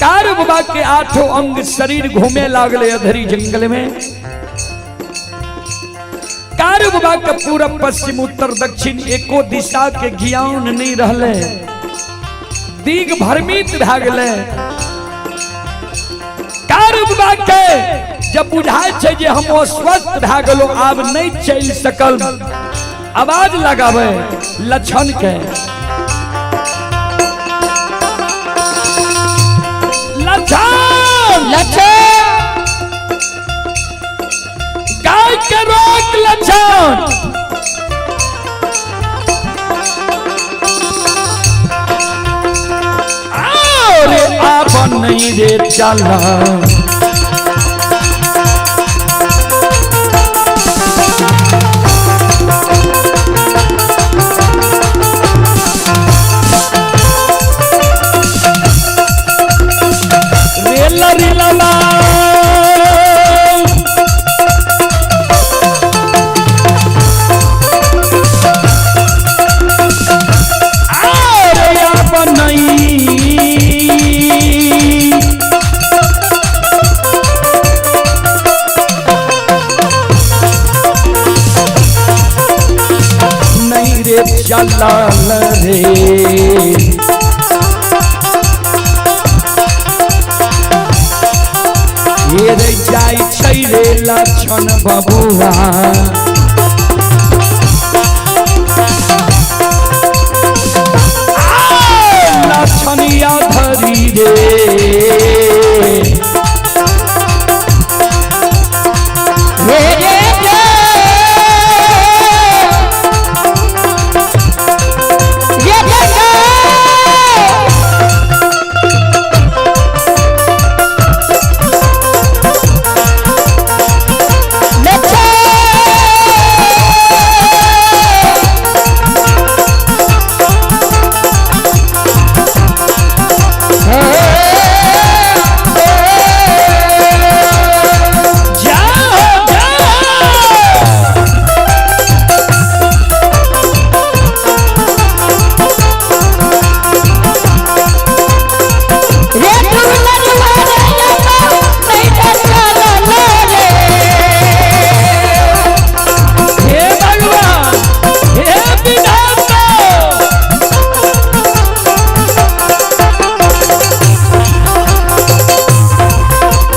कारू बाबा के आठों अंग शरीर घूमे लागले अधरी जंगल में। कारू बाबा के पूरब पश्चिम उत्तर दक्षिण एको दिशा के ज्ञान नहीं रहले, दिग भ्रमित भए गेलै। कारू बाबा के जब बुझाय छै जे हम अस्वस्थ भए गेलहुँ, आब नहीं चलि सकल, आवाज लगाबै लक्षण के, लक्षण लक्षण गाय के रोक लक्षण। अरे आब नहीं रे चला रेल रेला अरे आब नहीं नहीं रे चलल रे। ये रे जाय छै रे लक्षण बबुआ, लक्षणिया धरी रे। हे रे रे ये रे रे। जाओ जाओ रे दुलरवा रे अम्मा, नहीं चलल रे। हे भगवान, हे विधाता,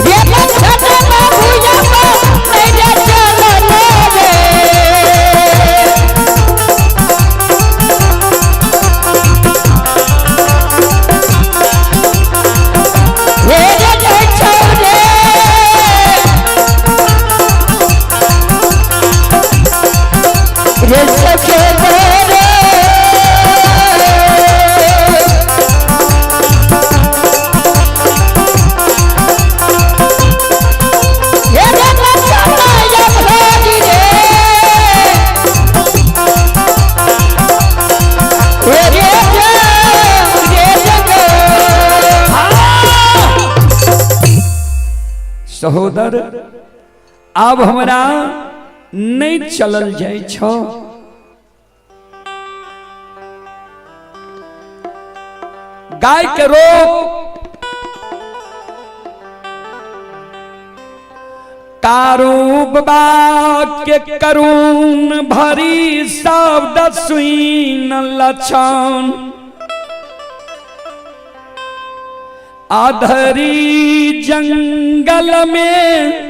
रे लक्षण बाबू अम्मा, नहीं चलल रे। हे रे रे छौरे। रे सखे रे। हे रे लक्षण भागी रे। हे रे रे रे जग। सहोदर आब हमरा नहीं चलल जाय छो। गाय के रोक कारू बाबा के करुण भरी शब्द सुन लक्षण आधरी जंगल में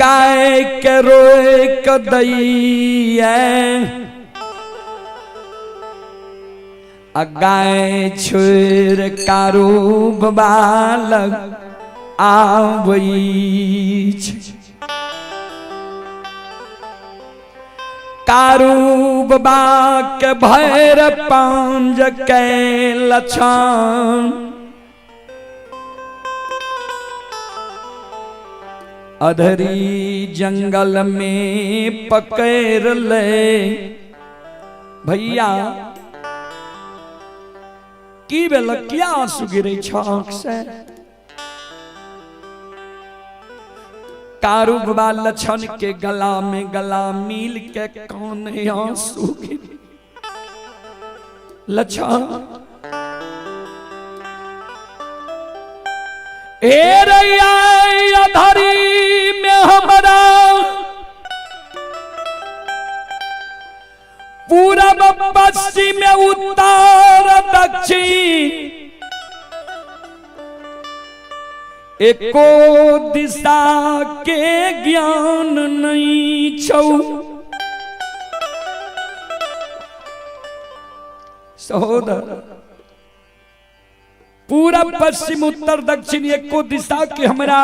गाय के रोक दैया, आ गाय छोड़ कारू बाबा लग आबै छै। कारू बाबा के भैर पांज के लक्षण अधरी जंगल में पकड़ ले। भैया की भेल, किया आंसू गिरे छ आंख से? कारू बाबा लछन के गला में गला मिल के कान आंसू गिरे। लछन ए रैया अधरी में हमरा पूरब पश्चिम उत्तर दक्षिण एको दिशा के ज्ञान नहीं छौ। सहोदर पूरब पश्चिम उत्तर दक्षिण एको दिशा के हमरा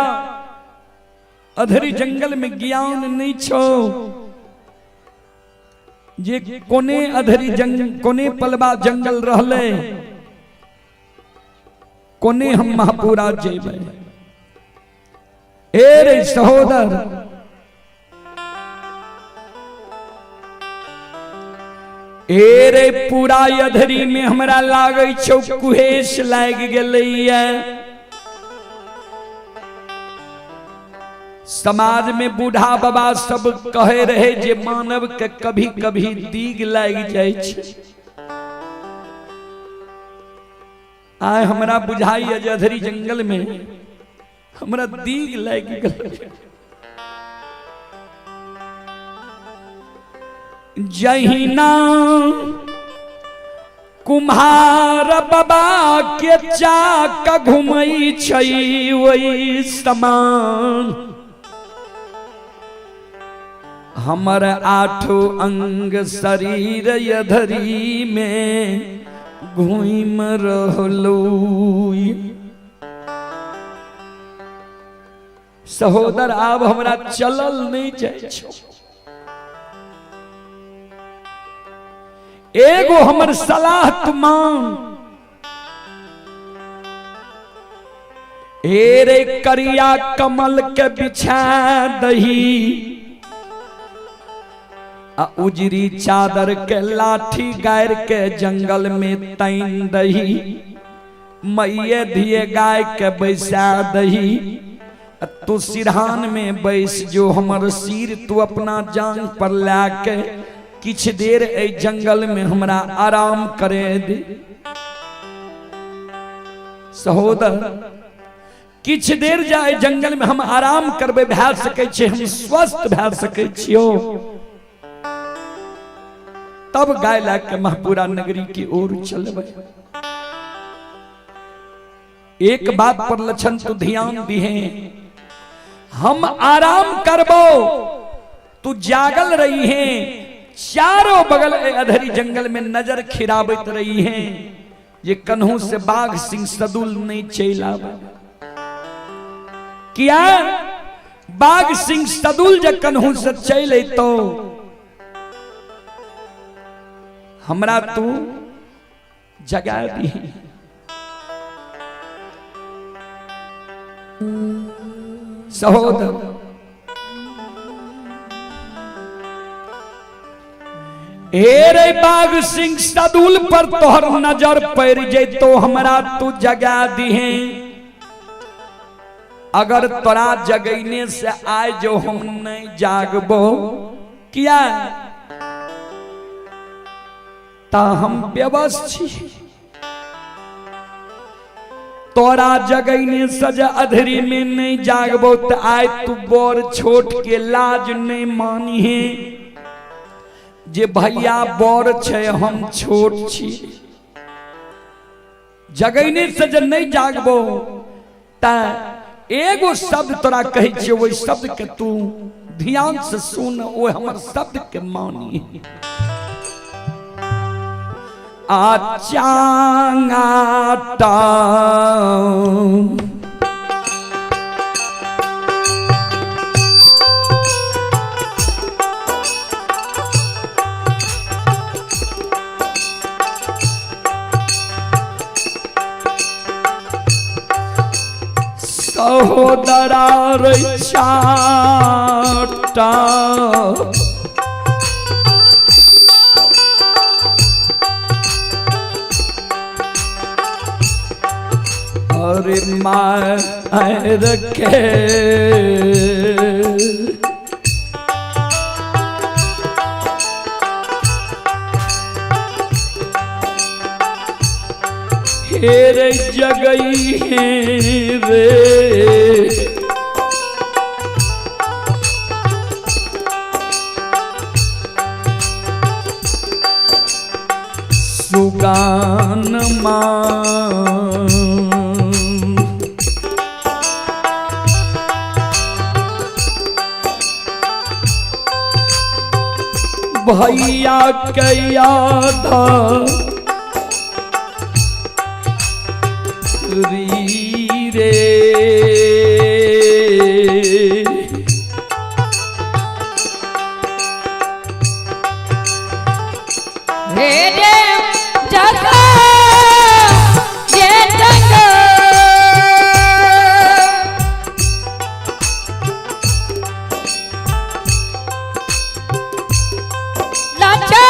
अधरी जंगल में ज्ञान नहीं छौ। जे कोने अधरी जंग कोने पलवा जंगल रहले कोने हम महापुरा जेबै। ए रे सहोदर ए रे पूरा अधरी में हमरा लागै छौ कुहेस लागि गेलैया। समाज में बूढ़ा बाबा सब कहे रहे जे मानव के कभी कभी दीग लागि जाइ छै। आय हमरा बुझाई जे अधरी जंगल में हमरा दीग लागि गेल। जहिना कुम्हार बाबा के चाक घुमै छै ओहि समान हमर आठो अंग शरीर अधरी में घूम रहलो। सहोदर आब हमरा चलल नहीं जाइ छौ। एगो हमर सलाह तू मान, ए रे करिया कमल के बिछा दही आ उजरी चादर के लाठी गार के जंगल में तैन दही, मैये धिये गाय के बैसा दही, तू सिरहान में बैस जो हमर सिर तू अपना जांग पर ला के किछ देर ए जंगल में हमरा आराम करे दे। सहोदर किछ देर जाए जंगल में हम आराम करबे भए सकै छै, हम स्वस्थ भए सकै छियो। तब गाय ला के महपुरा नगरी की ओर चलबे। एक बात पर लक्षण तू ध्यान दिहे, हम आराम करबो तू जागल रही है, चारों बगल अधरी जंगल में नजर खिराबत रही है ये कन्हू से बाघ सिंह सदुल नहीं चल आवे। किया बाघ सिंह सदुल जे कन्हू से चल अतो हमरा तू जगा दी। सहोदर हे रे बाघ सिंह सदुल पर तोहर नजर पड़ जैतो हमरा तू जगा दिहे। अगर तोरा जगैने से आए जो हम नहीं जागबो किया ता हम बेबस छी। तोरा जगैने से जे अधरी में नहीं जागबो तो आए तू बड़ छोट के लाज नहीं मानी जे भैया बड़ छै हम छोट छी। जगैने से जे नहीं जागबो त एगो शब्द तोरा कहै छियौ ओहि शब्द के तू ध्यान से सुन, ओ हमर शब्द के मानी। आ चांगाटा सहोदरा रे चाटा। अरे मार के हेर जगई है रे। सुगान मां भैया के याद री रे। हे रे जगा ये जगा लाचा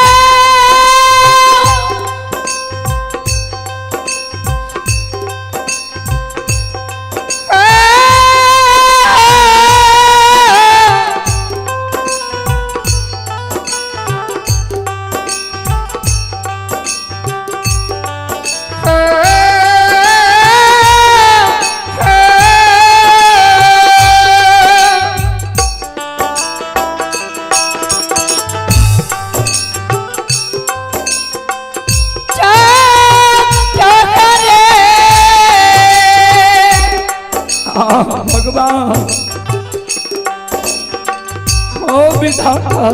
आ भगवान ओ विधाता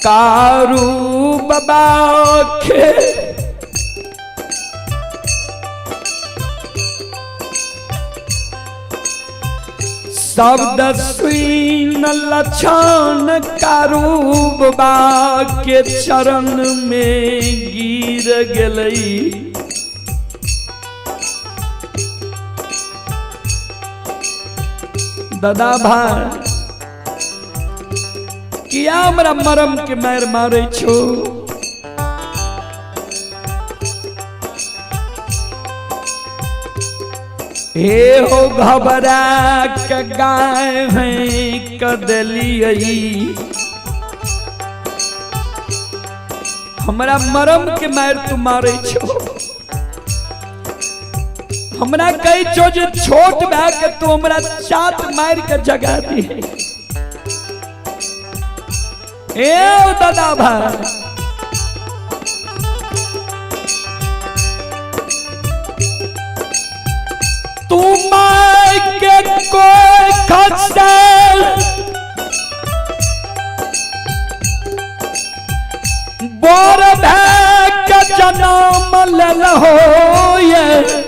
कारू बाबा के शब्द सुन लक्षण कारू बाबा के चरण में गिर गेलई। दादा भाई किया हमरा मरम के मार मारे छो? हे हो घबरा के गाय हैं कदलियई, हमरा मरम के मार तू मारे छो। हमरा कही छो जे छोट भए के तू हमरा चाट मार के जगा दी। ए दादा भाई तू my के कोई खसल बोर भए के जनम लेल हो ये।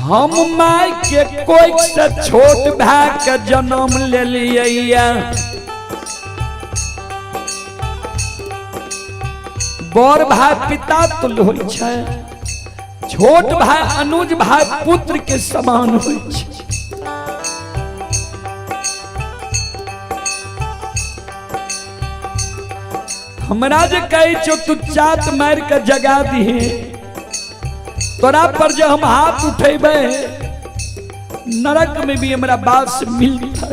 हम my के कोई से छोट भाई के जन्म ले लिया। बड़ भाई पिता तुल्य होइ छै, छोट भाई अनुज भाई पुत्र के समान होइ छै। हमरा जे कहै छौ तू चात मारि के जगा दिहे, तोरा पर जे हम हाथ उठेबै नरक में भी हमरा बास मिलता।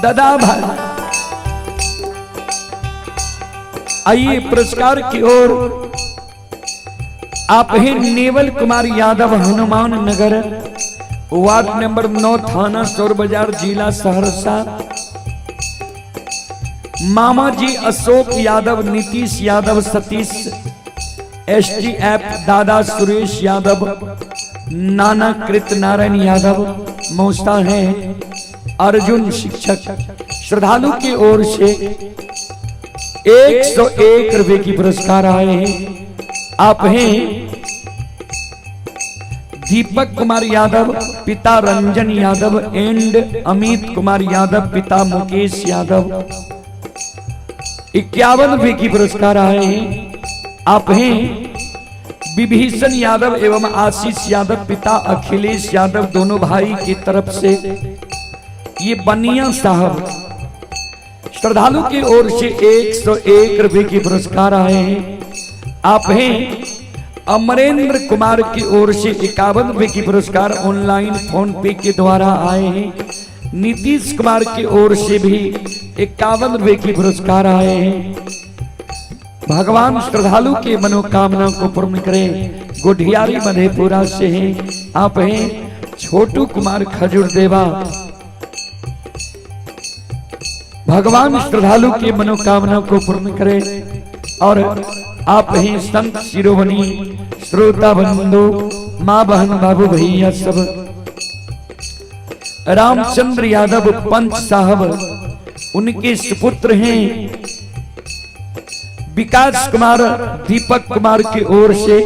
दादा भाई आइए पुरस्कार की ओर। आप ही naval Kumar Yadav, Hanuman Nagar, ward number 9, थाना सौर बाजार, जिला सहरसा। मामा जी अशोक यादव, नीतीश यादव, सतीश एसटीएफ, दादा सुरेश यादव, नाना कृत नारायण यादव, मौसा हैं अर्जुन शिक्षक। श्रद्धालु की ओर से 101 रुपए की पुरस्कार आए हैं। आप हैं दीपक कुमार यादव, पिता रंजन यादव एंड अमित कुमार यादव, पिता मुकेश यादव। 51 रुपए की पुरस्कार आए हैं। आप हैं विभीषण यादव एवं आशीष यादव, पिता अखिलेश यादव, दोनों भाई की तरफ से ये बनिया साहब श्रद्धालु की ओर से 101 रुपए की पुरस्कार आए हैं। आप हैं अमरेंद्र कुमार की ओर से 51 रुपए की पुरस्कार ऑनलाइन फोन पे के द्वारा आए हैं। नीतीश कुमार की ओर से भी 51 रुपए की पुरस्कार आए हैं। भगवान श्रद्धालु की मनोकामना को पूर्ण करें। गुढ़ियारी मधेपुरा से हैं। आप हैं छोटू कुमार खजूर देवा। भगवान श्रद्धालु की मनोकामना को पूर्ण करें। और आप ही संत शिरोमणि श्रोता बंधु, माँ बहन बाबू भैया सब, रामचंद्र यादव पंच साहब उनके सुपुत्र हैं विकास कुमार दीपक कुमार की ओर से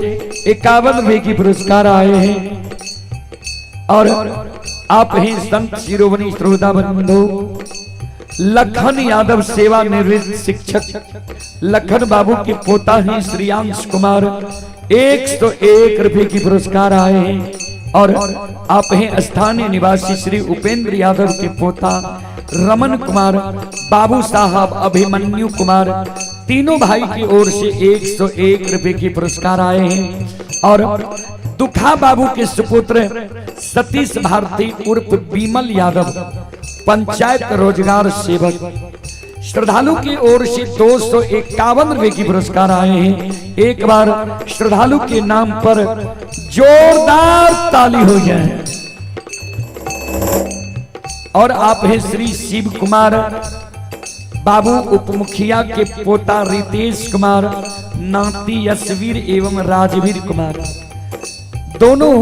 51 रुपए की पुरस्कार आए हैं। और आप ही संत शिरोमणि श्रोता बंधु लखन यादव सेवानिवृत्त शिक्षक लखन बाबू के पोता हैं श्रेयांश कुमार, 101 रुपए की पुरस्कार आए हैं। और आप हैं स्थानीय निवासी श्री उपेंद्र यादव के पोता रमन कुमार, बाबू साहब अभिमन्यु कुमार, तीनों भाई की ओर से 101 रुपए की पुरस्कार आए हैं। और दुखा बाबू के सुपुत्र सतीश भारती उर्फ बीमल यादव, पंचायत रोजगार सेवक, श्रद्धालु की ओर से 251 रुपए की पुरस्कार आए हैं। एक बार श्रद्धालु के नाम पर जोरदार ताली हो जाए। और आप हैं श्री शिव कुमार बाबू उपमुखिया के पोता रितेश कुमार, नाती यशवीर एवं राजवीर कुमार, दोनों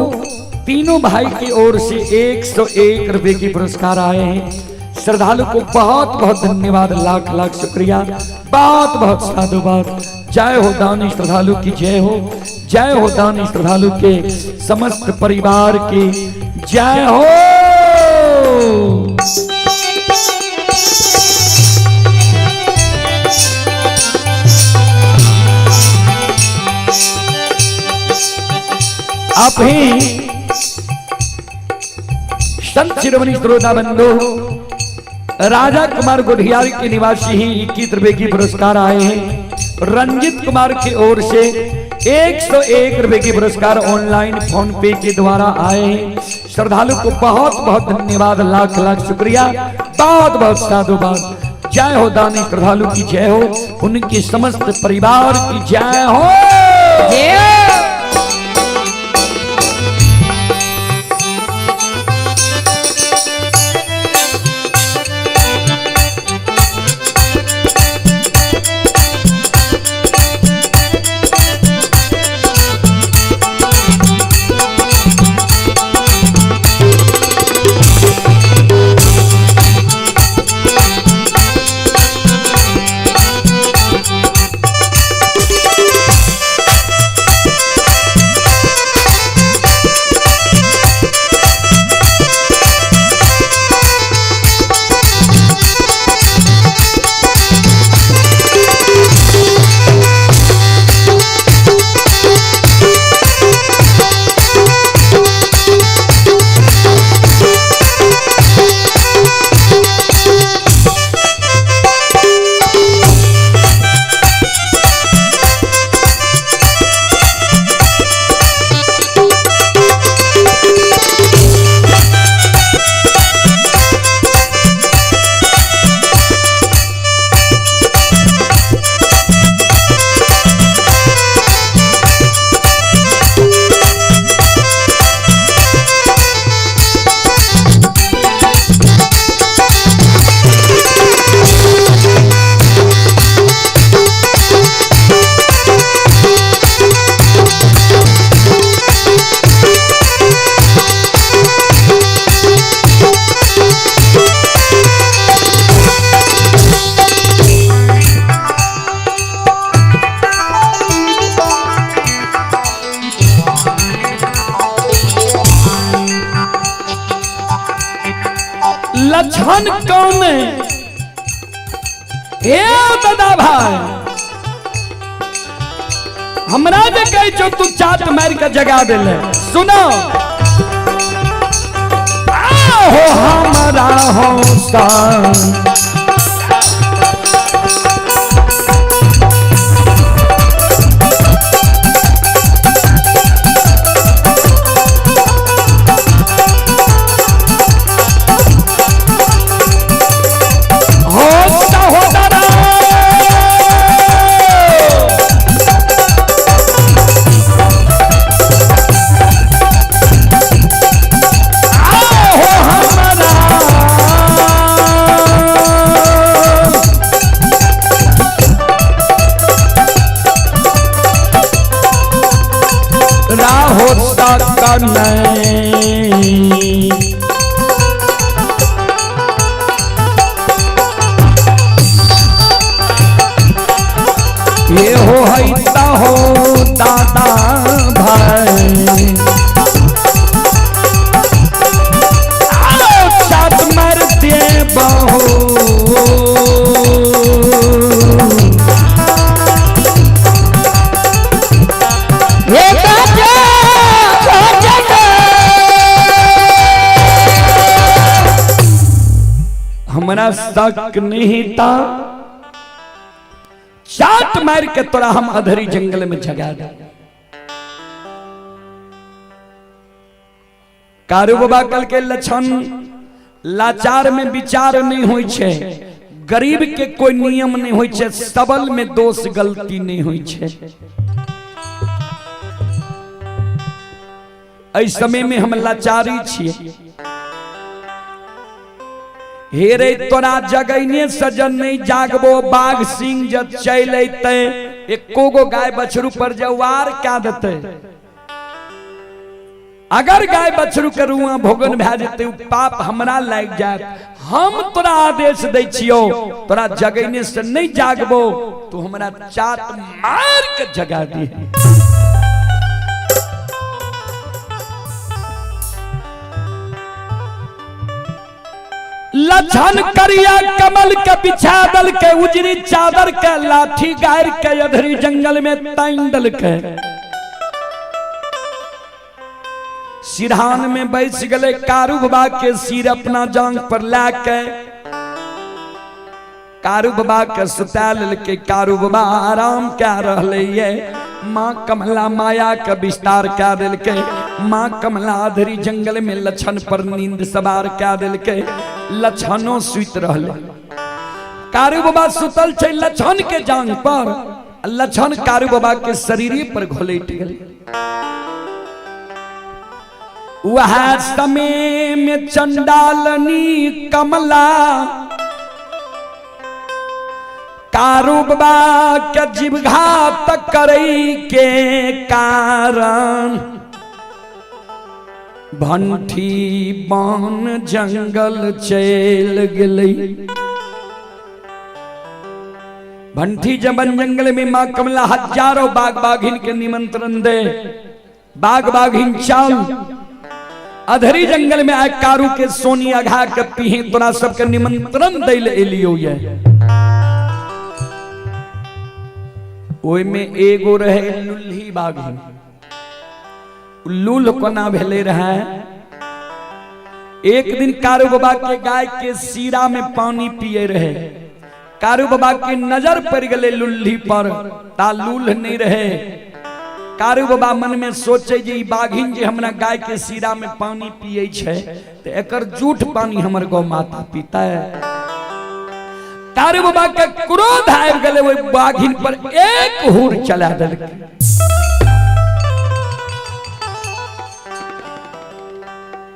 तीनों भाई की ओर से 101 रुपए की पुरस्कार आए हैं। श्रद्धालु को बहुत बहुत धन्यवाद, लाख लाख शुक्रिया, बहुत बहुत साधुवाद। जय हो दानी श्रद्धालु की जय हो, जय हो दानी श्रद्धालु के समस्त परिवार की जय हो। आप ही संत शिरोमणि श्रोता बंधु राजा कुमार गुढ़ियारी के निवासी ही 21 रुपए की पुरस्कार आए हैं। रंजित कुमार की ओर से 101 रुपए की पुरस्कार ऑनलाइन फोन पे के द्वारा आए हैं। श्रद्धालु को बहुत बहुत धन्यवाद, लाख लाख शुक्रिया, बहुत बहुत साधुवाद। जय हो दानी श्रद्धालु की जय हो, उनके समस्त परिवार की जय हो। लक्षण कौन है? ए दादा भाई, हमरा जे कहै छौ तू चाट मार के जगा देले। सुनो हो हमरा होसा हो सहोदरा, आओ हमरा राहो तक नहीं। ये हो है हो दादा भाई, आओ चाट मरते बहू। हे बाजा बाजा। हमरा शक नहीं था, चाट मार के तोरा हम अधरी जंगल में जगा दे। कारू बाबा कल के लक्षण लाचार में विचार नहीं होई छे, गरीब के कोई नियम नहीं होई छे, सबल में दोष गलती नहीं होई छे। एहि समय में हम लाचारी छिए। हे रे तोरा जगैने सजन नहीं जागबो, बाघ सिंह जब चल अते एको गो गाय बछरू पर जवार क्या देते। अगर गाय बछरू के रुआ भोगन भए जेतै, उ पाप हमरा लागि जायत। हम तोरा आदेश दै छियौ, तोरा जगैने से नहीं जागबो, तू हमरा चाट मार के जगा दी। लक्षण करिया कमल के बिछा दल के, उजरी चादर के लाठी गार के अधरी जंगल में ताइन दल के, सिरहान में बैस गले कारू बाबा के सिर अपना जांग पर ला के कारू बाबा के सुता के कारू बाबा आराम क्या रहले ये। माँ कमला माया के विस्तार क्या दिल के, माँ कमला अधरी जंगल में लक्षण पर नींद सवार क्या दिल के, लक्षणों सुत रहले। कारू बाबा सुतल छे लक्षण के जांग पर, लक्षण कारू बाबा के शरीर पर घोलट गेल। वह समय में चंडालनी कमला कारू बाबा के जीवघात करई के कारण भंठी बन जंगल चल गेलै। भंठी जबन जंगल में माँ कमला हजारों बाघ बाघिन के निमंत्रण दे, बाघ बाघिन चल अधरी जंगल में आए कारू के सोनी अघा के पीहे, तोरा सबके निमंत्रण दै ले एलियो। ये ओय में एगो रहे लुल्ही बाघिन, लूल कोना भेले रहे। एक दिन कारू बाबा के गाय के सीरा में पानी पिए रहे, कारू बाबा के नजर पड़ गले लुल्ही पर, ता लूल नहीं रहे। कारू बाबा मन में सोचे जे ई बाघिन जे हमरा गाय के सीरा में पानी पिए छे तो एकर जूठ पानी हमर गौ माता पीता है। कारू बाबा के क्रोध आबि गेलै, ओहि बाघिन पर एक हुर चला देलकै।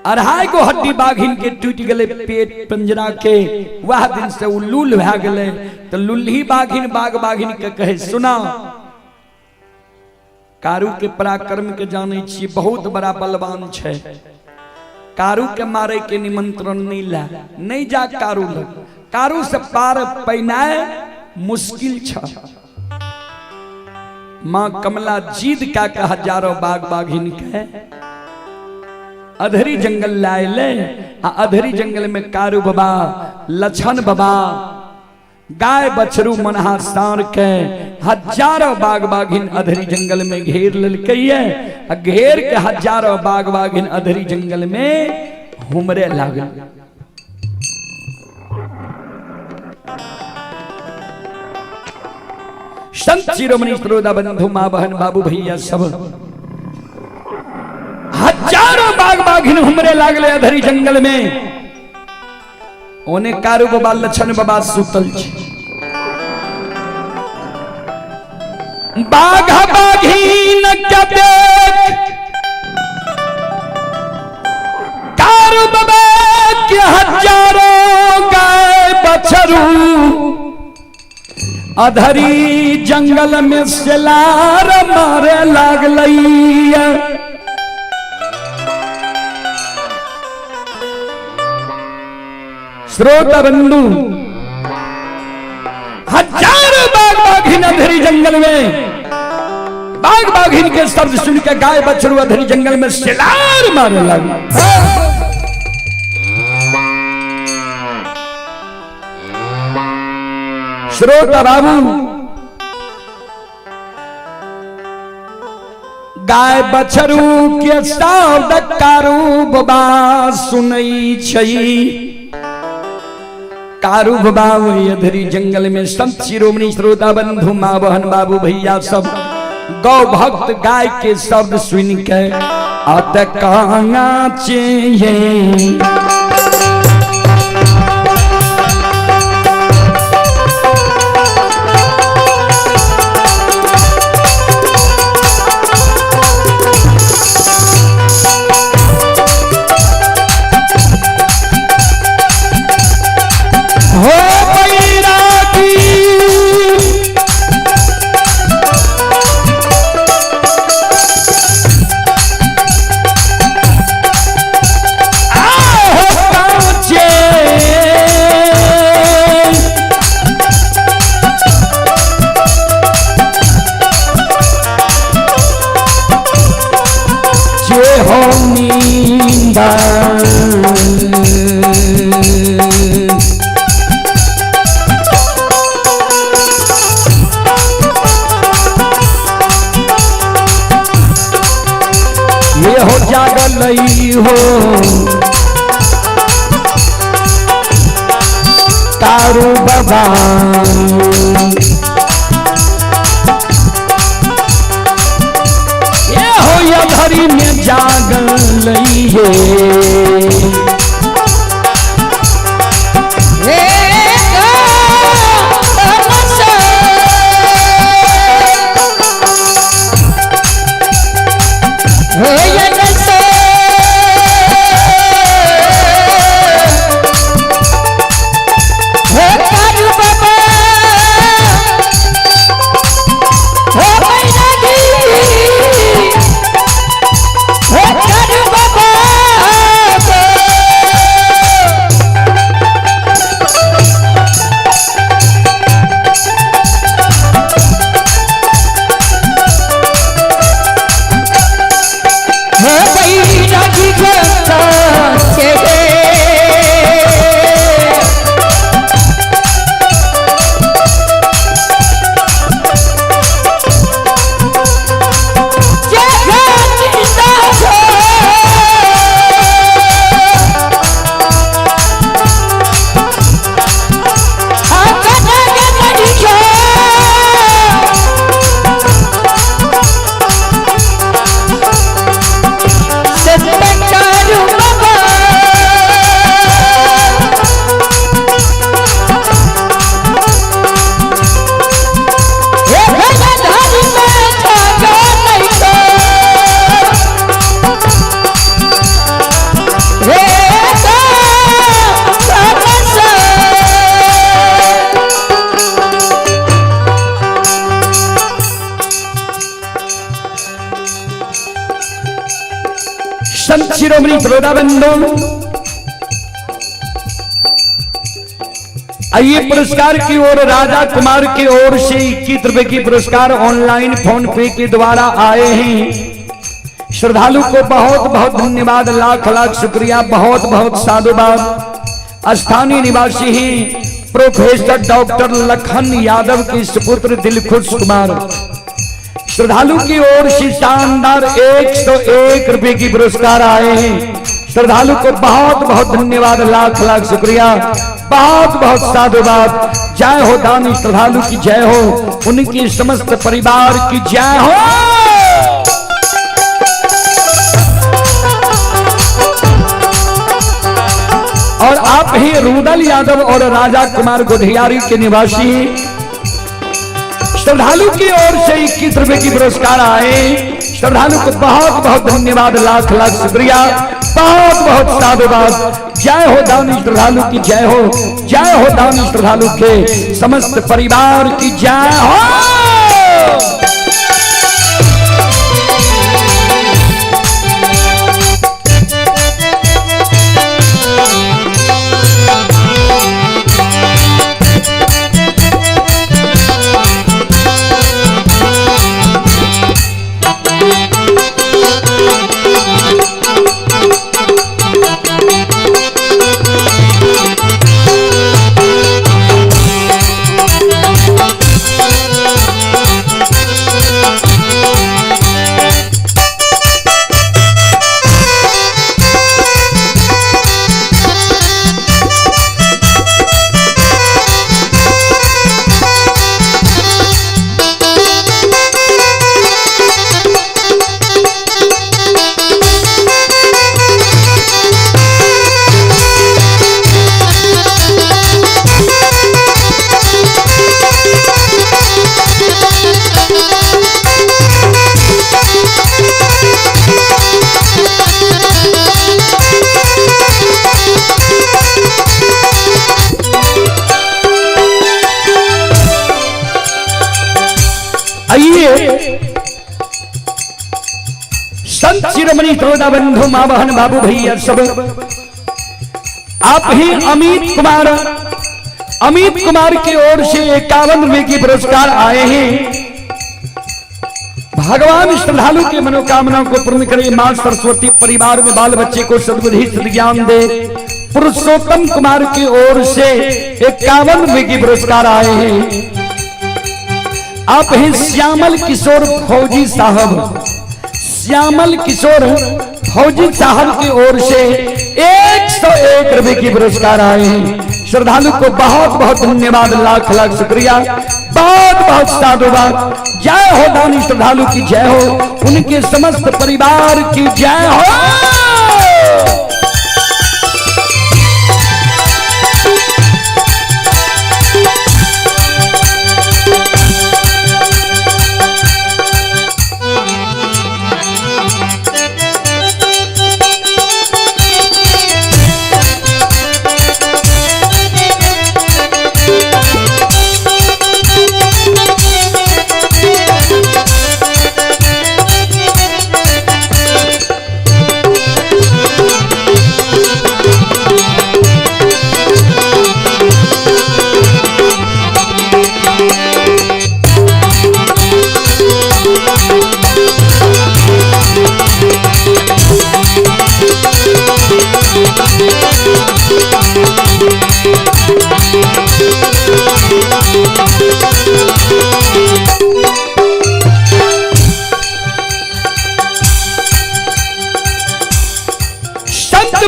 अढ़ाई गो हड्डी बाघिन के टूट गए पेट पंजरा के। वह दिन से उ लूल भए गेलै। तो लुल्ही बाघिन बाघ बाघिन के कहे, सुना कारू के पराक्रम के जानै छी, बहुत बड़ा बलवान छै, कारू के मारे के निमंत्रण नहीं ला, नहीं जा कारू लग, कारू से पार पैनाए मुश्किल छ। माँ कमला जीद का के हजारों बाघ बाघिन के अधरी जंगल लाए ले, आ अधरी जंगल में कारू बाबा लछन बाबा गाय बछरू मनहा सार के हजारों बाघ बाघिन अधरी जंगल में घेर लेलकै आ घेर के हजारों बाघ बाघिन अधरी जंगल में हुमरे लागल। संत शिरोमणि श्रोता बंधु माँ बहन बाबू भैया सब हजारों बाघ बाघिन हुमरे लागले अधरी जंगल में। ओने कारू बाबा लछन बाबा सुतल छे। बाघ बाघिन के देख कारू बाबा के हजारों गाय बछरू अधरी जंगल में सेलार मारे लागलैया। श्रोता बंधु हजारों बाघ बाघिन अधरी जंगल में बाघ बाघिन के शब्द सुन के गाय बछरू अधरी जंगल में सेलार मारे लागल। श्रोता बाबू गाय बछरू के शब्द कारू बाबा सुनई छई। कारू बाबा अधरी जंगल में संत शिरोमणि श्रोता बंधु माँ बहन बाबू भैया सब गौ भक्त गाय के शब्द सुन के अत काना चाहिए। हो बैरागी आहो कांचे जे हो नींदा ये हो जागलई हो कारू बाबा ये हो अधरी में जागलई हे। संत शिरोमणि श्रोता बंधु आइए पुरस्कार की ओर राजा कुमार की ओर से 21 रुपए की पुरस्कार ऑनलाइन फोन पे के द्वारा आए हैं। श्रद्धालु को बहुत बहुत धन्यवाद, लाख लाख शुक्रिया, बहुत बहुत साधुवाद। स्थानीय निवासी ही प्रोफेसर डॉक्टर लखन यादव के सुपुत्र दिलखुश कुमार, श्रद्धालु की ओर से शानदार 101 रुपए की पुरस्कार आए हैं। श्रद्धालु को बहुत बहुत धन्यवाद, लाख लाख शुक्रिया, बहुत बहुत साधुवाद। जय हो दानी श्रद्धालु की जय हो, उनकी समस्त परिवार की जय हो। और आप ही रुदल यादव और राजा कुमार गोधियारी के निवासी श्रद्धालु की ओर से 21 रुपए की पुरस्कार आए। श्रद्धालु को बहुत बहुत धन्यवाद, लाख लाख शुक्रिया, बहुत बहुत साधुवाद। जय हो दानी श्रद्धालु की जय हो, जय हो दानी श्रद्धालु के समस्त परिवार की जय हो। आइए संत शिरोमणि श्रोता बंधु माँ बहन बाबू भैया सब, आप ही अमित कुमार की ओर से 51 रुपए की पुरस्कार आए हैं। भगवान श्रद्धालु की मनोकामना को पूर्ण करे, मां सरस्वती परिवार में बाल बच्चे को सद्बुद्धि सद्ज्ञान दे। पुरुषोत्तम कुमार की ओर से 51 रुपए की पुरस्कार आए हैं। आप ही श्यामल किशोर फौजी साहब, श्यामल किशोर फौजी साहब की ओर से 101 रुपए की पुरस्कार आए हैं। श्रद्धालु को बहुत बहुत धन्यवाद, लाख लाख शुक्रिया, बहुत बहुत साधुवाद। जय हो दानी श्रद्धालु की जय हो, उनके समस्त परिवार की जय हो।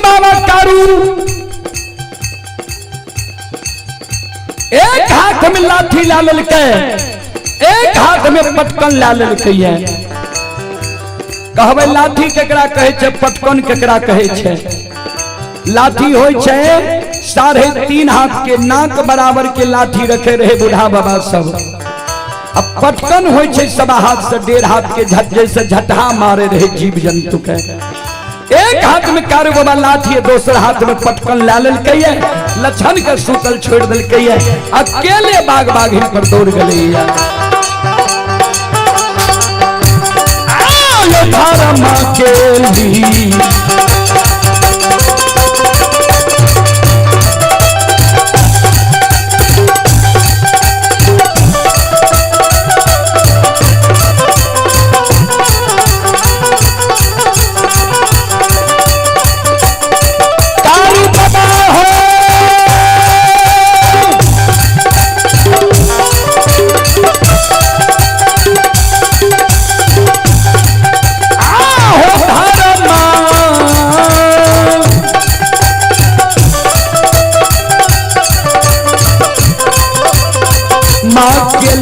बाबा कारू एक हाथ में लाठी ला ललके, एक हाथ में पटकन ला ललके। कहबै लाठी केकरा कहै छै, पटकन केकरा कहै छै? लाठी होइ छै 3.5 हाथ के नाक बराबर के लाठी रखे रहे बूढ़ा बाबा सब। अब पटकन होइ छै 1.25 हाथ से 1.5 हाथ के झट जैसे झटहा मारे रहे जीव जंतु के। एक हाथ में कारू बाबा लाठी है, दोसर हाथ में पटकन ला ललकै, लछन के सूतल छोड़ दिलकै, अकेले बाग बाघिन पर दौड़ गए। धर्म के लिए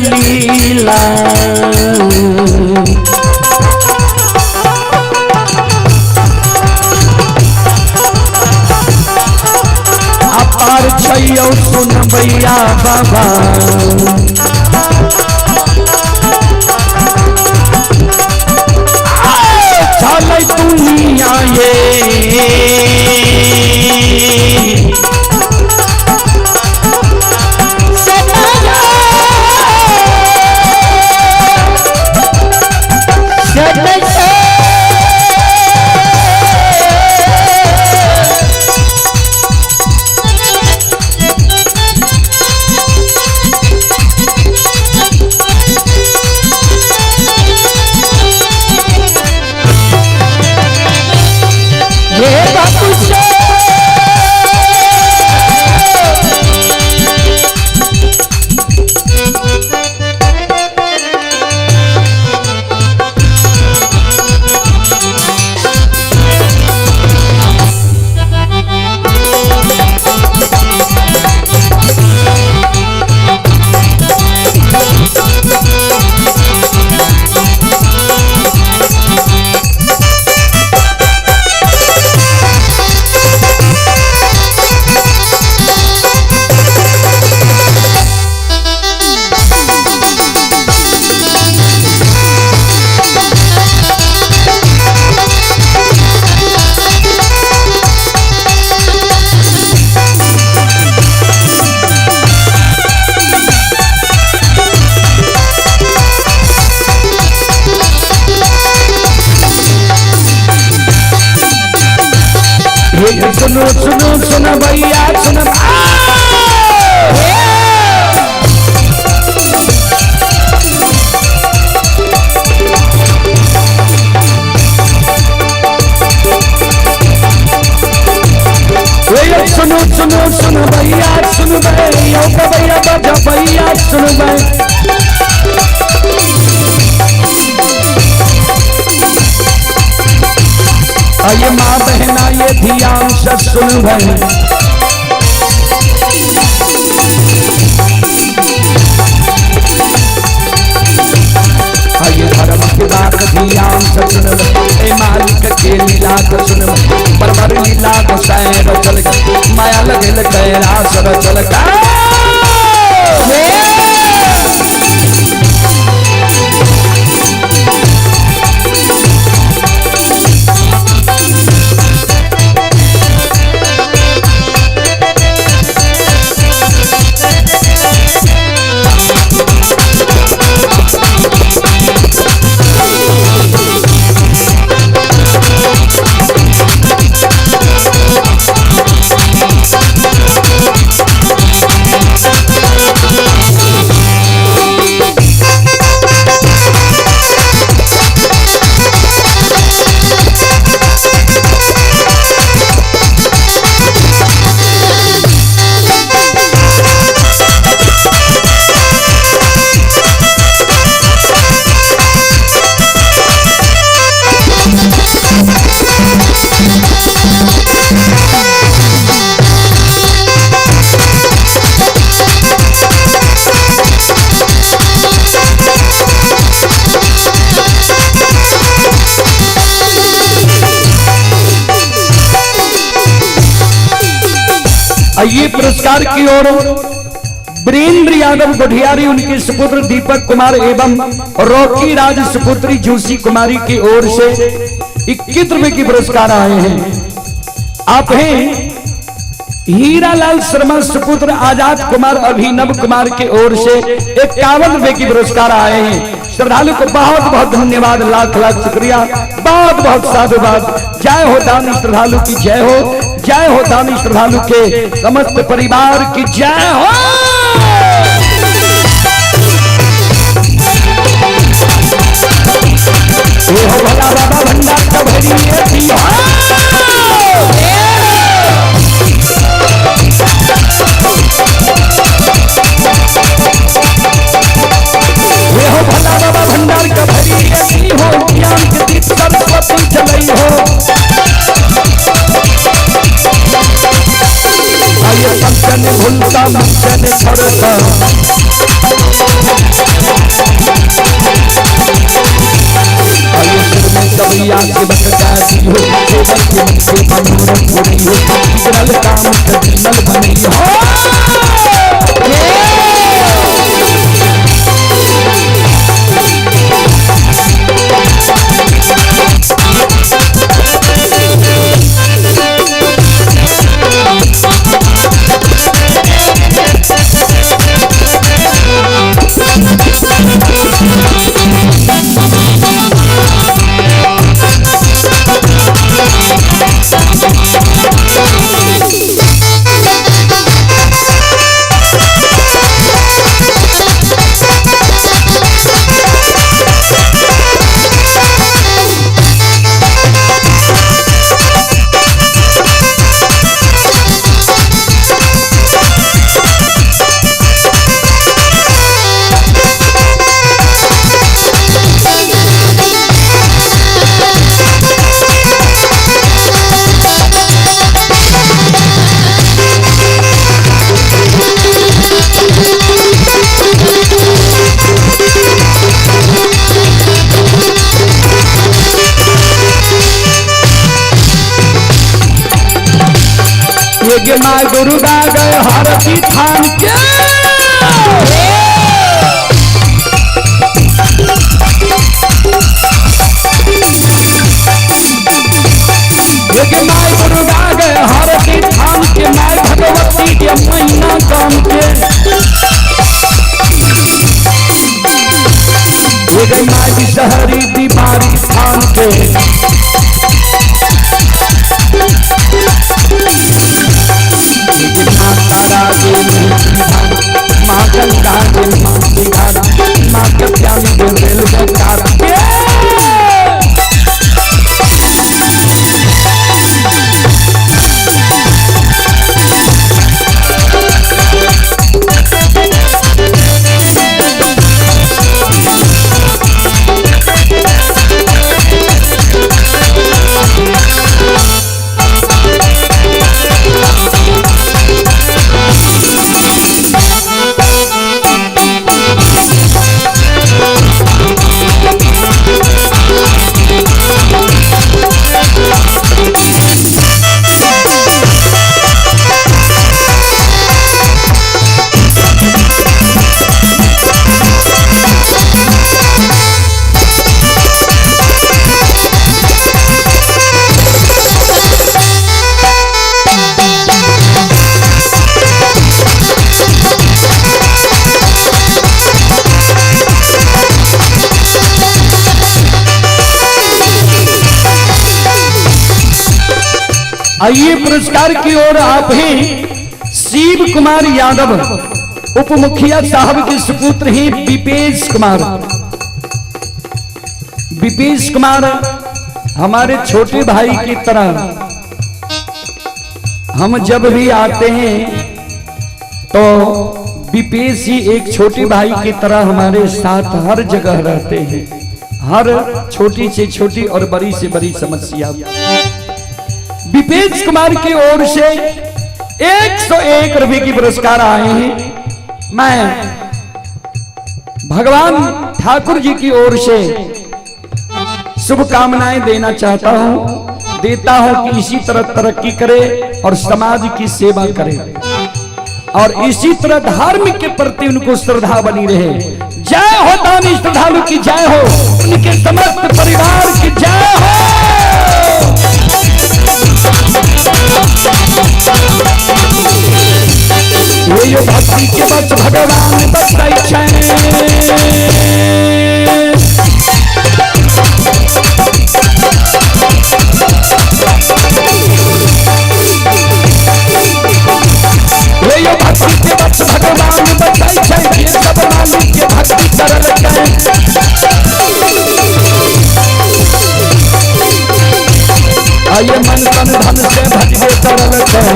लीला। अपार छैयौ सुनबैया बाबा चलै दुनिया ये सुनो सुनो सुनो भैया सुनो सुनो सुनो सुनो भैया सुनो भैया भैया बजा भैया सुनो भाई। ये माँ बहना ये ध्यान से सुन भाई। ये धर्म की बात ध्यान से सुन ए मालिक के लीला को सुन बरबर लीला गोसाई रचल माया लगल कैलाश रचल का। ये पुरस्कार की ओर वीरेंद्र यादव गुढ़ियारी उनके सुपुत्र दीपक कुमार एवं रॉकी राज सुपुत्री जोशी कुमारी की ओर से 21 रुपए की पुरस्कार आए हैं। आप हैं हीरालाल शर्मा सुपुत्र आजाद कुमार अभिनव कुमार की ओर से 51 रुपए की पुरस्कार आए हैं। श्रद्धालु को बहुत बहुत धन्यवाद, लाख लाख शुक्रिया, बहुत बहुत साधुवाद। जय हो दानी श्रद्धालु की जय हो, जय हो दानी श्रद्धालु के समस्त परिवार की जय हो। ये हो भोला बाबा भंडार का भरी हो। ये हो भोला बाबा भंडार का भरी हो, ज्ञान के दीप सरस्वती जलई हो। आइए संतन भूलता मंचन छोड़ता। आइए सिर में कबैया सेवक गाती हो, सेवक के मन के मनोरथ पूरी हो, बिगड़ल काम कदीमल बनी हो। ये माँ दुर्गा गए हरती थान के। ये माँ दुर्गा गए हरती थान के, माँ भगवती के महीना काम के। ये माँ विषहरी बीमारी थान के। माँ तारा के माँ गंगा के माँ सिंगारा माँ कत्यानी के रेल बेकार। आइए पुरस्कार की ओर आप ही शिव कुमार यादव उप मुखिया साहब के सुपुत्र ही विपेश कुमार। विपेश कुमार हमारे छोटे भाई की तरह, हम जब भी आते हैं तो विपेश ही एक छोटे भाई की तरह हमारे साथ हर जगह रहते हैं, हर छोटी से छोटी और बड़ी से बड़ी समस्या। विपेश कुमार की ओर से 101 रुपए की पुरस्कार आए हैं। मैं भगवान ठाकुर जी की ओर से शुभकामनाएं देना चाहता हूं, देता हूं कि इसी तरह तरक्की करे और समाज की सेवा करे और इसी तरह धार्मिक के प्रति उनको श्रद्धा बनी रहे। जय हो दानी श्रद्धालु की जय हो, उनके समस्त परिवार की जय हो। ये भक्ति के बस भगवान बसै छै। ये भक्ति के बस भगवान बसै छै, ये सब मालिक के भक्ति करल छै। आइए मन तन धन से भजबे करल छै।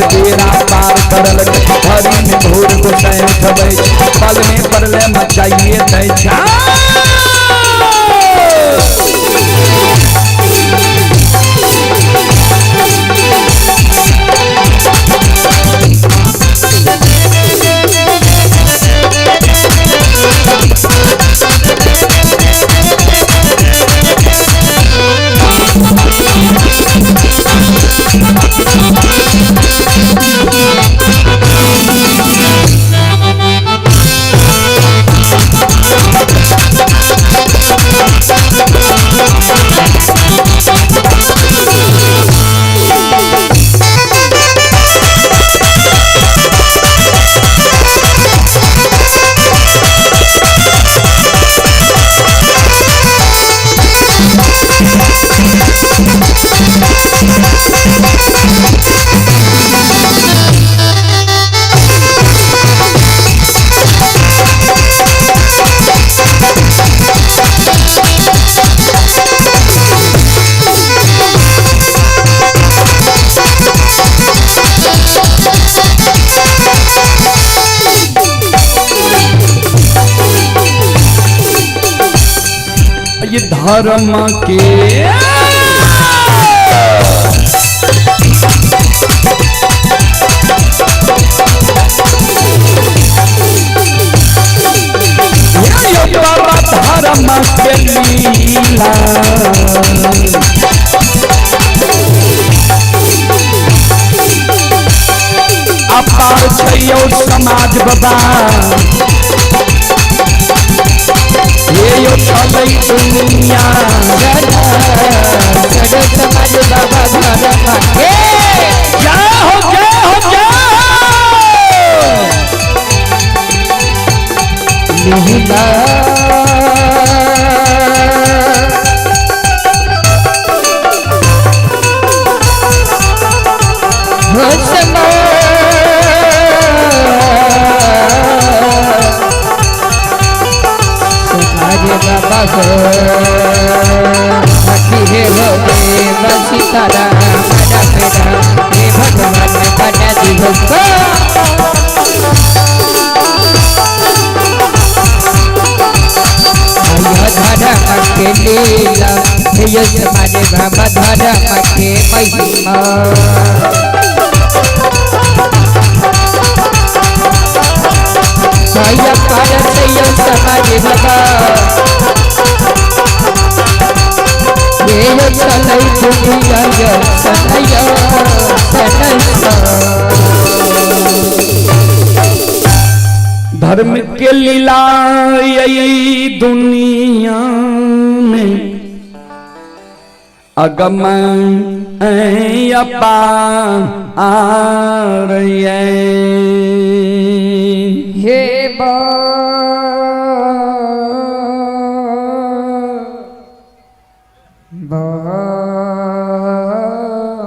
बेड़ा पार करल हरी में भोर गोसाई उठबै, पल में परले मचाइए दै छै। ये धर्म के ये बाबा धर्म के लीला। अपार छै यौ समाज बाबा, हे यौ चलै दुनिया। समाज बाबा धर्म के। जय हो जय हो जय हो। लीला हो समाज बाबा हो भक्ति हे हो देव सीताराम राम राम हे भगवान बना दी हो। धर्म के लीला हे समाज बाबा धर्म के महिमा। भैया पारस यो समाज बाबा ये चलै दुनिया यो सनयो सनयो। धर्म के लीला यही दुनिया में अगम अपार ये। हे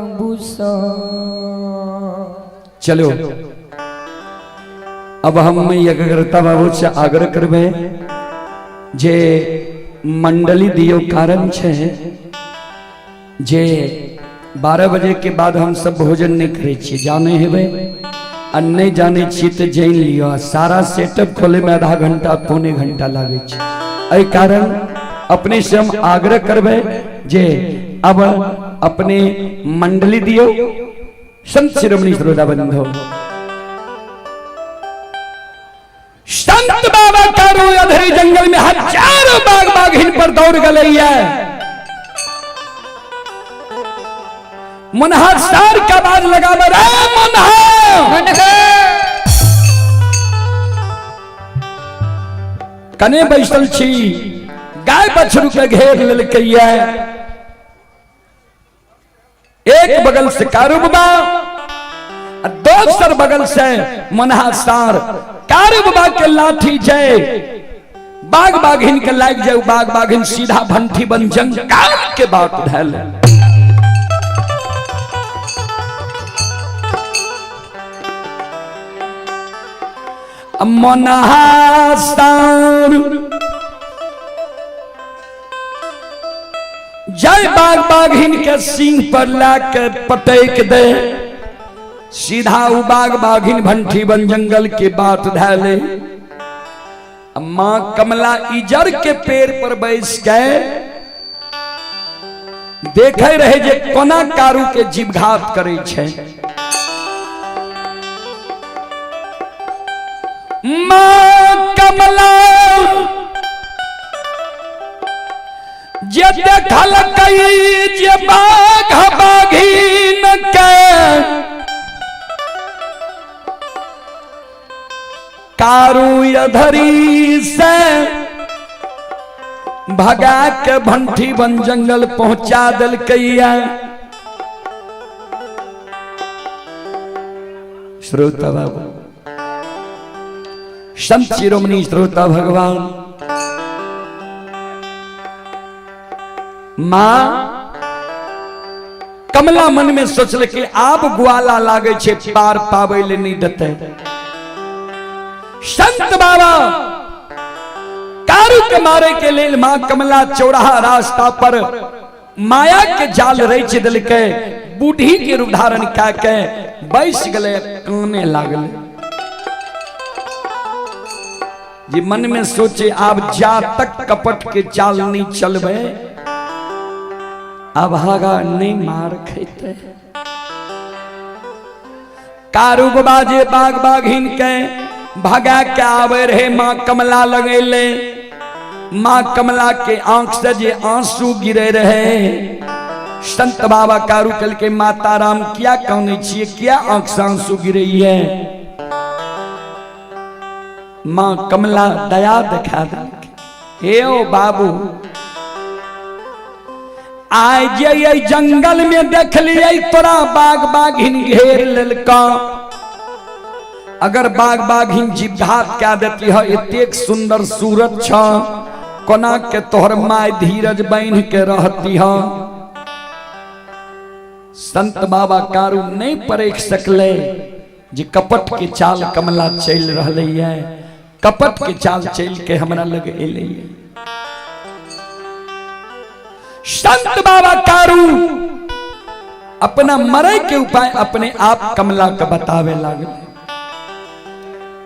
बाबूसा। चलो अब हम यज्ञकर्ता बाबू से आग्रह करबे जे मंडली दियो कारण छे जे 12 बजे के बाद हम सब भोजन नहीं करे छी, जाने हेबे आ नहीं जाने छी तो जान लियो। सारा सेटअप खोले में आधा घंटा पौने घंटा लागे छे। एहि कारण अपने से हम आग्रह करबे जे अब अपने मंडली दियो। संत शिरोमणि श्रोता बंधु, संत बाबा कारू अधेरी जंगल में हजारों बाघ बाघिन पर दौड़ गए। मुनहा सार का आवाज लगा रे मुनहा। कने बैसल छी गाय बछरू के घेर लेलकैया। एक बगल से कारू बाबा, दोसर बगल से मुनहा सार। कारू बाबा के लाठी जाए बाघ बाघिन के लाग जाए, बाघ बाघिन सीधा भंठी बन जंगल के बात धैल। मुनहा सार जय बाघ बाघिन के सिंह पर लाके पटक दे, सीधा उ बाघ बाघिन भंठी बन जंगल के बात धैले। मां कमला इजर के पेड़ पर बैस के देखे रहे जे कोना कारू के जीवघात करे छे। मां कमला जे देखलकै जे बाघ बाघिन के कारू अधरी से भगा के भंठी बन जंगल पहुंचा दिलकैया। श्रोता बाबा, संत शिरोमणि श्रोता भगवान, मां कमला मन में सोचल कि आब ग्वाला लागे छे पार पावे ले नहीं देते। संत बाबा कारू के मारे के लेल मां कमला चौराहा रास्ता पर माया के जाल रच दिलकै, बूढ़ी के रूप धारण कए के बैस गले, काने लागले। जे मन में सोचे आब जा तक कपट के चाल नहीं चलबे अभागा नहीं मार खेते। कारू बाबा जे बाघ बाघिन के भगा के आवे रहे माँ कमला लगेले, माँ कमला के आंख से जे आंसू गिरे रहे। संत बाबा कारू कल के माता राम क्या कहने छिए, क्या आंख से आंसू गिरे है? माँ कमला दया दिखा दे, हे ओ बाबू आइ जे जंगल में देख लिये तोरा बाघ बाघिन घेर लेलका। अगर बाघ बाघिन जीवघात क्या देती है, एतेक सुंदर सूरत छ कोना के तोहर my धीरज बांध के रहती है। संत बाबा कारू नहीं परख सकले जे कपट के चाल कमला चल रही है, कपट के चाल चल के हमरा लग एलै है। संत बाबा कारू अपना मरे के उपाय अपने आप कमला के बतावे लागल।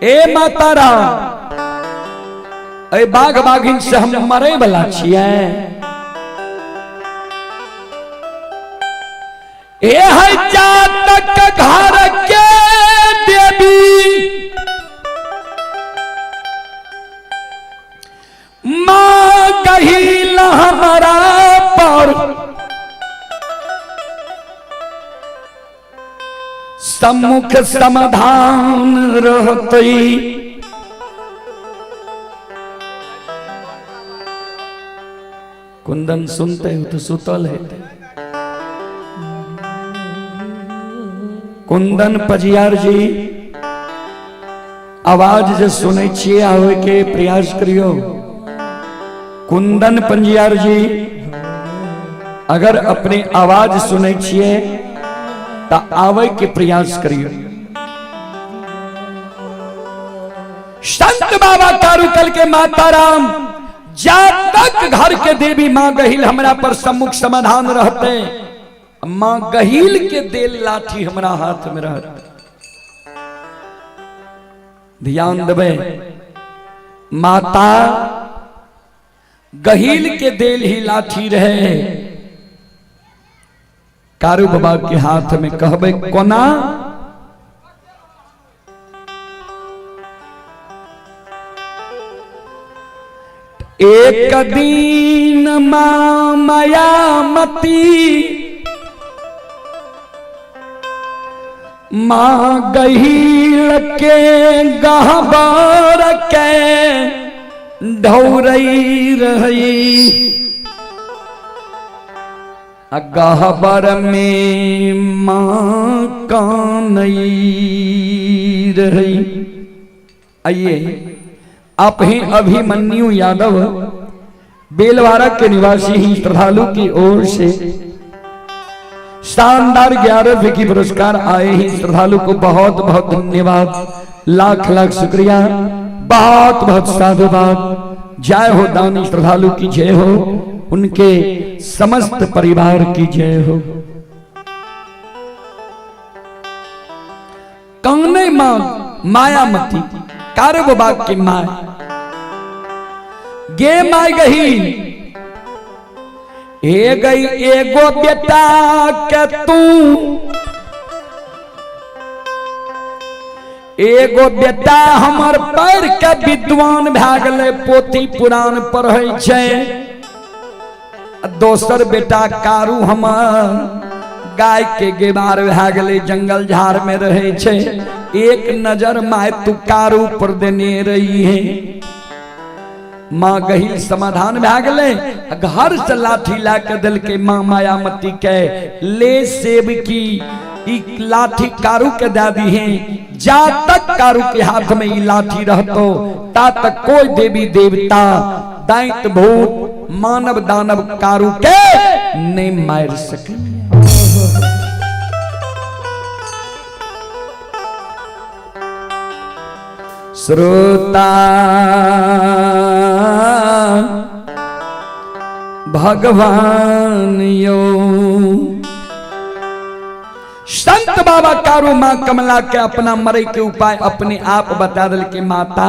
ए माता राम, ए बाघ बाघिन से हम मरे वाला छियै, ए है जातक घर के देवी माँ गहील हमारा पर सम्मुख समाधान रहतई। कुंदन सुनते हो तो सुतल है। कुंदन पजियार जी आवाज जे सुनै छियै आवे के प्रयास करियो। कुंदन पंजियार जी अगर अपने आवाज सुनै छियै त आवे के प्रयास करियो। संत बाबा कारूकल के माता राम जा तक घर के देवी माँ गहिल हमरा पर सम्मुख समाधान रहते, माँ गहिल के देल लाठी हमरा हाथ में रहते। ध्यान देवे, माता गहिल के देल ही लाठी रहे कारू बाबा के हाथ में। कहबे कोना? एक दिन माँ मायामती माँ गहील के गहबर के ढौरई रही, गहबर में माँ कानई रही। आइए आप ही अभिमन्यु यादव बेलवारा के निवासी ही श्रद्धालु की ओर से शानदार 11 रुपये की पुरस्कार आए ही श्रद्धालु को बहुत बहुत धन्यवाद, लाख लाख शुक्रिया, बहुत बहुत साधुवाद। जय हो दानी श्रद्धालु की जय हो, उनके समस्त परिवार की जय हो। कंगने मां मायामती कारू बाबा की मां गे my गही ए गई एगो बेटा के तू, एगो बेटा हमर पैर के विद्वान भए गेलै, पोथी पुराण पढ़ै छै। दोसर बेटा कारू हमर गाय के गेबार भए गेलै, जंगल झाड़ में रहै छै। एक नजर my तू कारू पर देने रही है। माँ गहिल समाधान भए गेलै, घर से लाठी ला के देलकै माँ मायामती के, ले सेब की ई लाठी कारू के दे दी है, जा तक कारू के हाथ में ई लाठी रहतो ता तक कोई देवी देवता दैत्य भूत मानव दानव कारू के नहीं मार सके। श्रोता भगवान यो संत बाबा कारू मां कमला के अपना मरे के उपाय अपने आप बता दिल के माता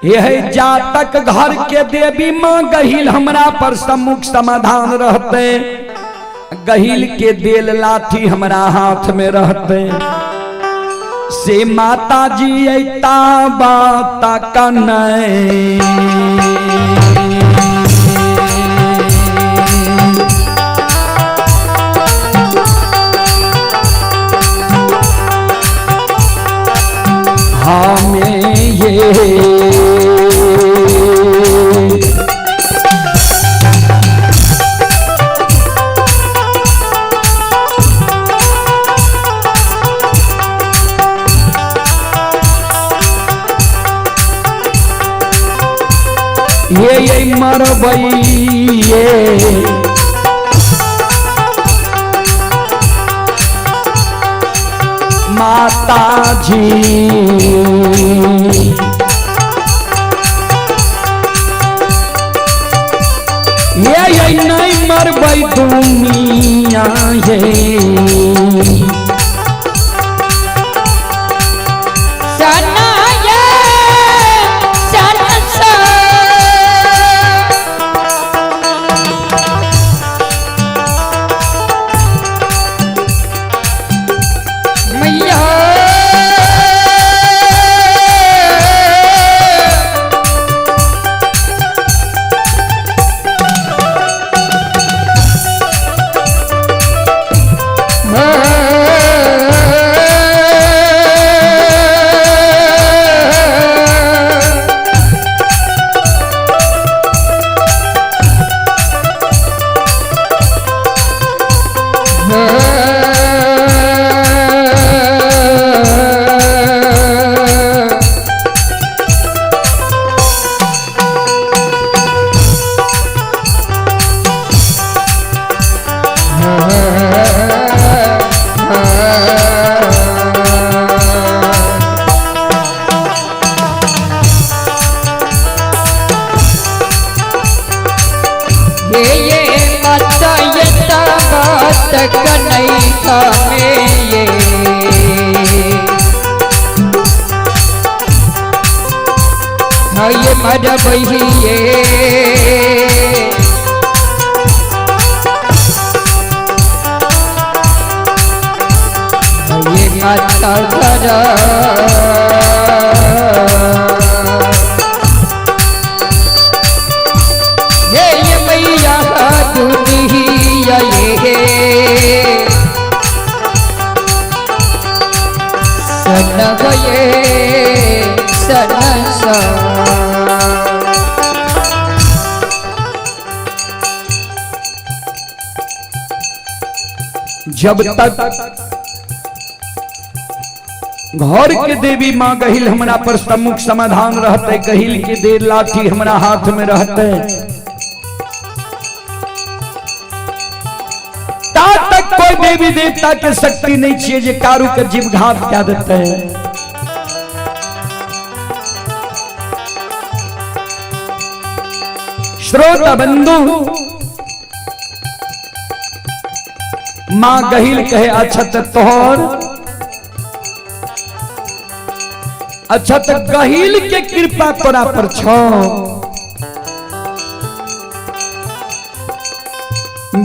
यही जातक घर के देवी माँ गहिल हमरा पर सम्मुख समाधान रहते, गहिल के देल लाठी हमरा हाथ में रहते। से माता जी ऐता बाता कनै हमें ये ये मरबैये माता जी ये नहीं मरबै दुनिया ये सना ये सना सा मैया ये ये माता ये बात कन्हैया में ये हाँ ये मरबही ये हाँ ये माता घर हे ये मैया दुनिया ये सन गए सन सा। जब तक घर के देवी माँ गहिल हमरा पर सम्मुख समाधान रहते, गहिल के दे लाठी हमरा हाथ में रहते, ता तक कोई देवी देवता के शक्ति नहीं चाहिए जे कारू के जीव घात क्या देते हैं। श्रोता बंधु माँ गहिल कहे अच्छा त तोहर अच्छा त गहिल के कृपा तोरा पर छो,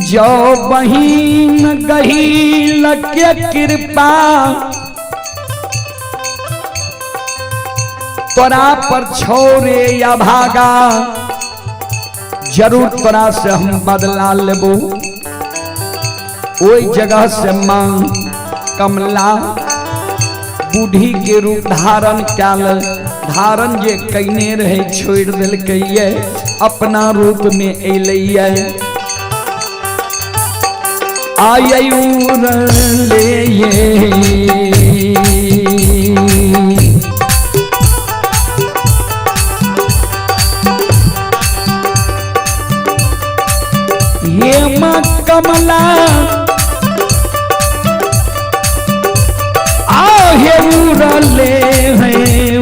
जो बहिन गहिल के कृपा तोरा पर छोरे या भागा, जरूर तोरा से हम बदला लेबो। ओई जगह से मां कमला बूढ़ी के रूप धारण कैल, धारण जे कईने रहे छोड़ दिलकै ये, अपना रूप में अलै आयुर ले ये ये मां कमला आहे उरले हैं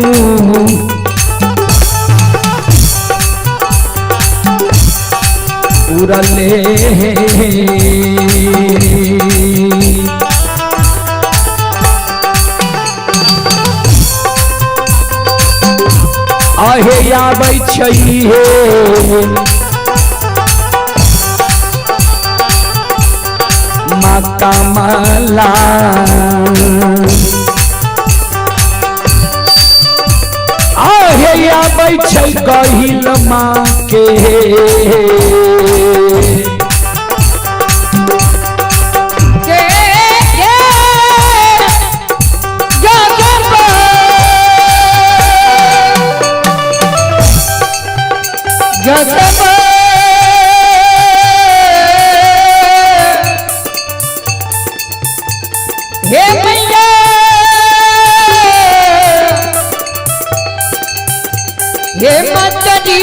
उरले हैं। आहे आबै छै हे माँ कमला। आहे आबै छै गहिल माँ के हे मैया हे माता जी।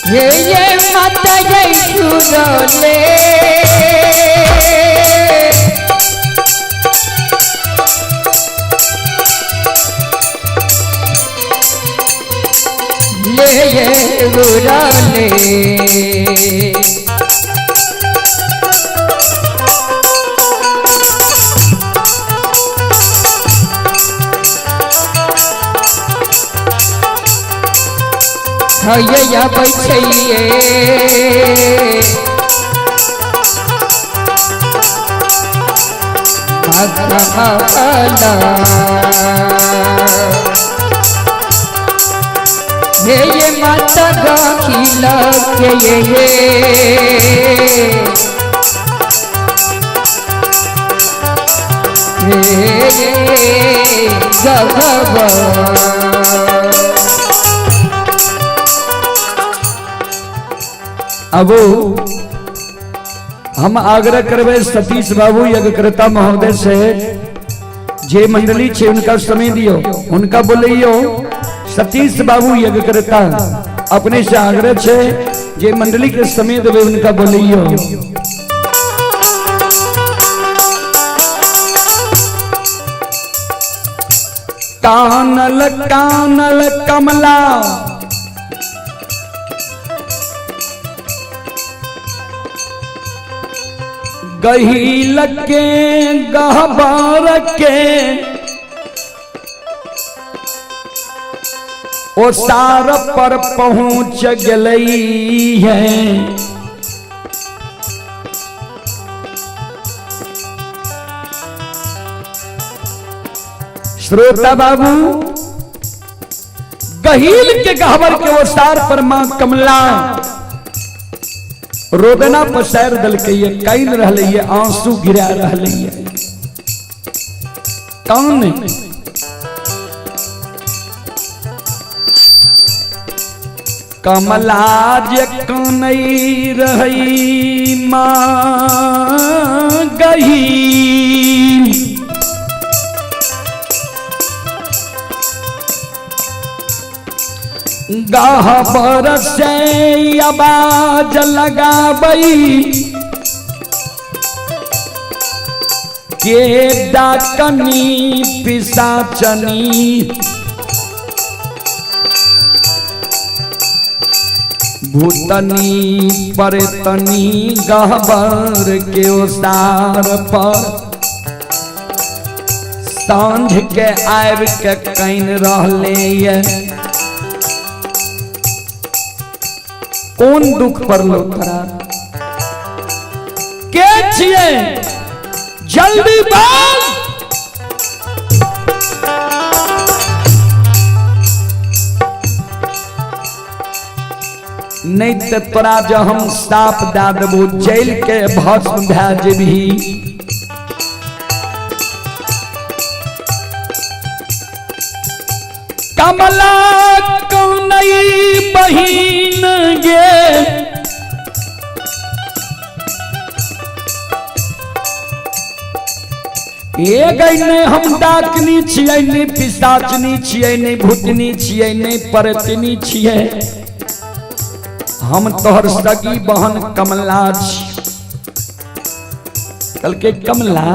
हे ये माता जय सुरले ले ये गुराले हया बैठिए हे ये माता गाखिला के ये हे गगवा। अब हम आग्रह करबे सतीश बाबू यज्ञकर्ता महोदय से, जे मंडली छे उनका समय दियो, उनका बोलियो। सतीश बाबू यज्ञकर्ता अपने से आग्रह छे, जे मंडली के समय देवे उनका बोलियो। कानल कानल कमला गहील के गहबर के ओसार पर पहुंच गई है। श्रोता बाबू, गहील के गहबर के ओसार पर मां कमला रोदना पसार दल के ये कैल रहले ये आंसू गिरा रहले ये कौन कमला जे कनई रही मां गही गहबर से आवाज लगाबई के डाकनी पिशाचनी भूतनी परेतनी गहबर के ओसार पर सांझ के आबि के can रहले ये। कोन दुख पड़लो तोरा? के छियै? जल्दी बोल। नहीं तो तोरा जो हम साप दे देबो जेल के भस्म भए जेबही। कमला कौनई बहिन गे ए गई नहीं हम डाकनी छियै, नहीं पिशाचनी छियै, नहीं भूतनी छियै, नहीं परतनी छियै, हम तोहर सगी बहन कमला छी। कहलकै कमला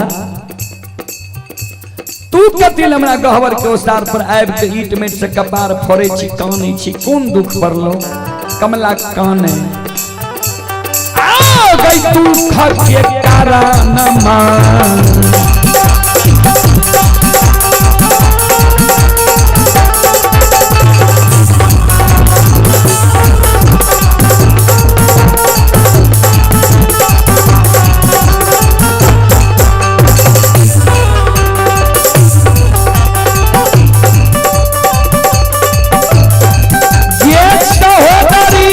तू कथी लए हमरा गहबर के ओसार पर आबि के ईट मेट से कपार फोड़ै छी, कानै छी, कोन दुख पड़लो? कमला काने आ गई दुख के कारण मा। ये सहोदरी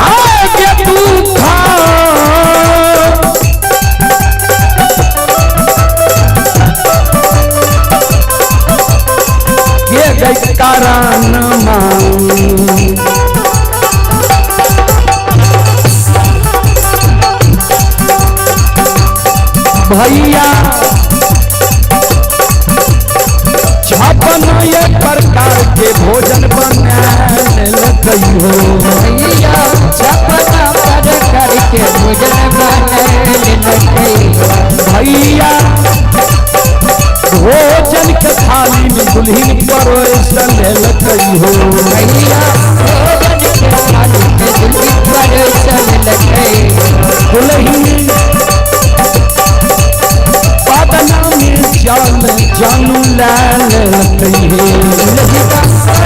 आगे दुखा ये गई कारण मा। भैया 56 ये प्रकार के भोजन बना हो। भैया 56 प्रकार के भोजन बनैलकै। भैया भोजन के थाली में दुल्हन परोस लेलकै हो। भैया भोजन के थाली में दुल्हन परोस लेलकै। दुल्हन पदना में जल जानू लै लेलकै हे। दुल्हन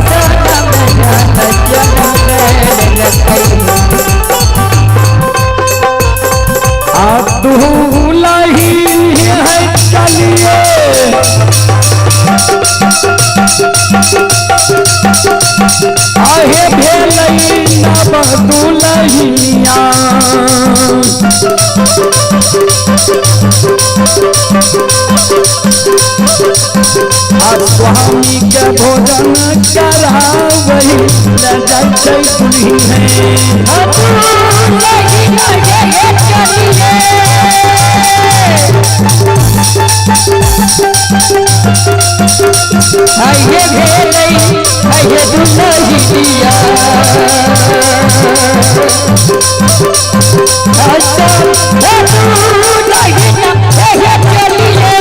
पदना में जल जानू लेलकै। आ दुल्ही है चलिए आहे भेलै नव दुल्हिया। आ स्वामी के भोजन करावै ले जाइ छै दुल्ही है। आइए भेलै आइए दुल्हिया। अच्छा दुल्हिया हे चलिए।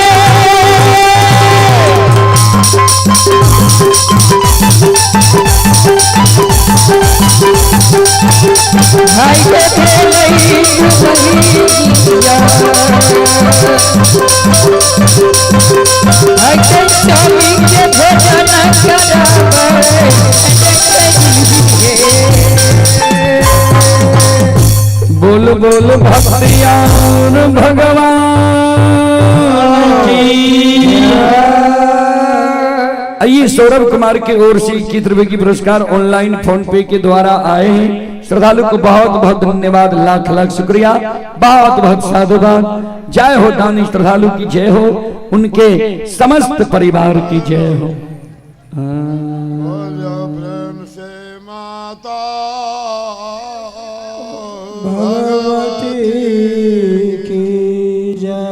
आइए भेलै दुल्हिया। आइए स्वामी के भोजन कराबै। बोल बोल भक्तियार भगवान की। आइए सौरभ कुमार की ओर से 21 रुपए की पुरस्कार ऑनलाइन फोन पे के द्वारा आए हैं। श्रद्धालु को बहुत बहुत धन्यवाद, लाख लाख शुक्रिया, बहुत बहुत साधुवाद। जय हो दानी श्रद्धालु की जय हो, उनके समस्त परिवार की जय हो। बोलो प्रेम से माता भगवती की जय।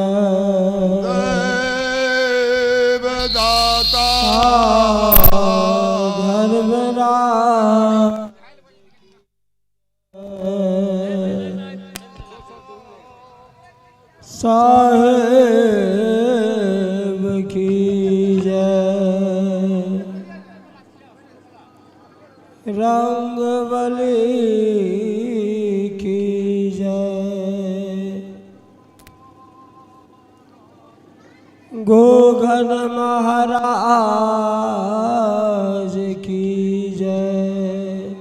देव दाता धर्म साहेब की जय। रंगबली की जय। गोघन महाराज की जय।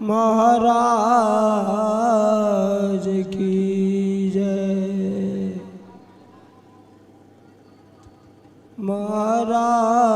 महाराज की जय। महाराज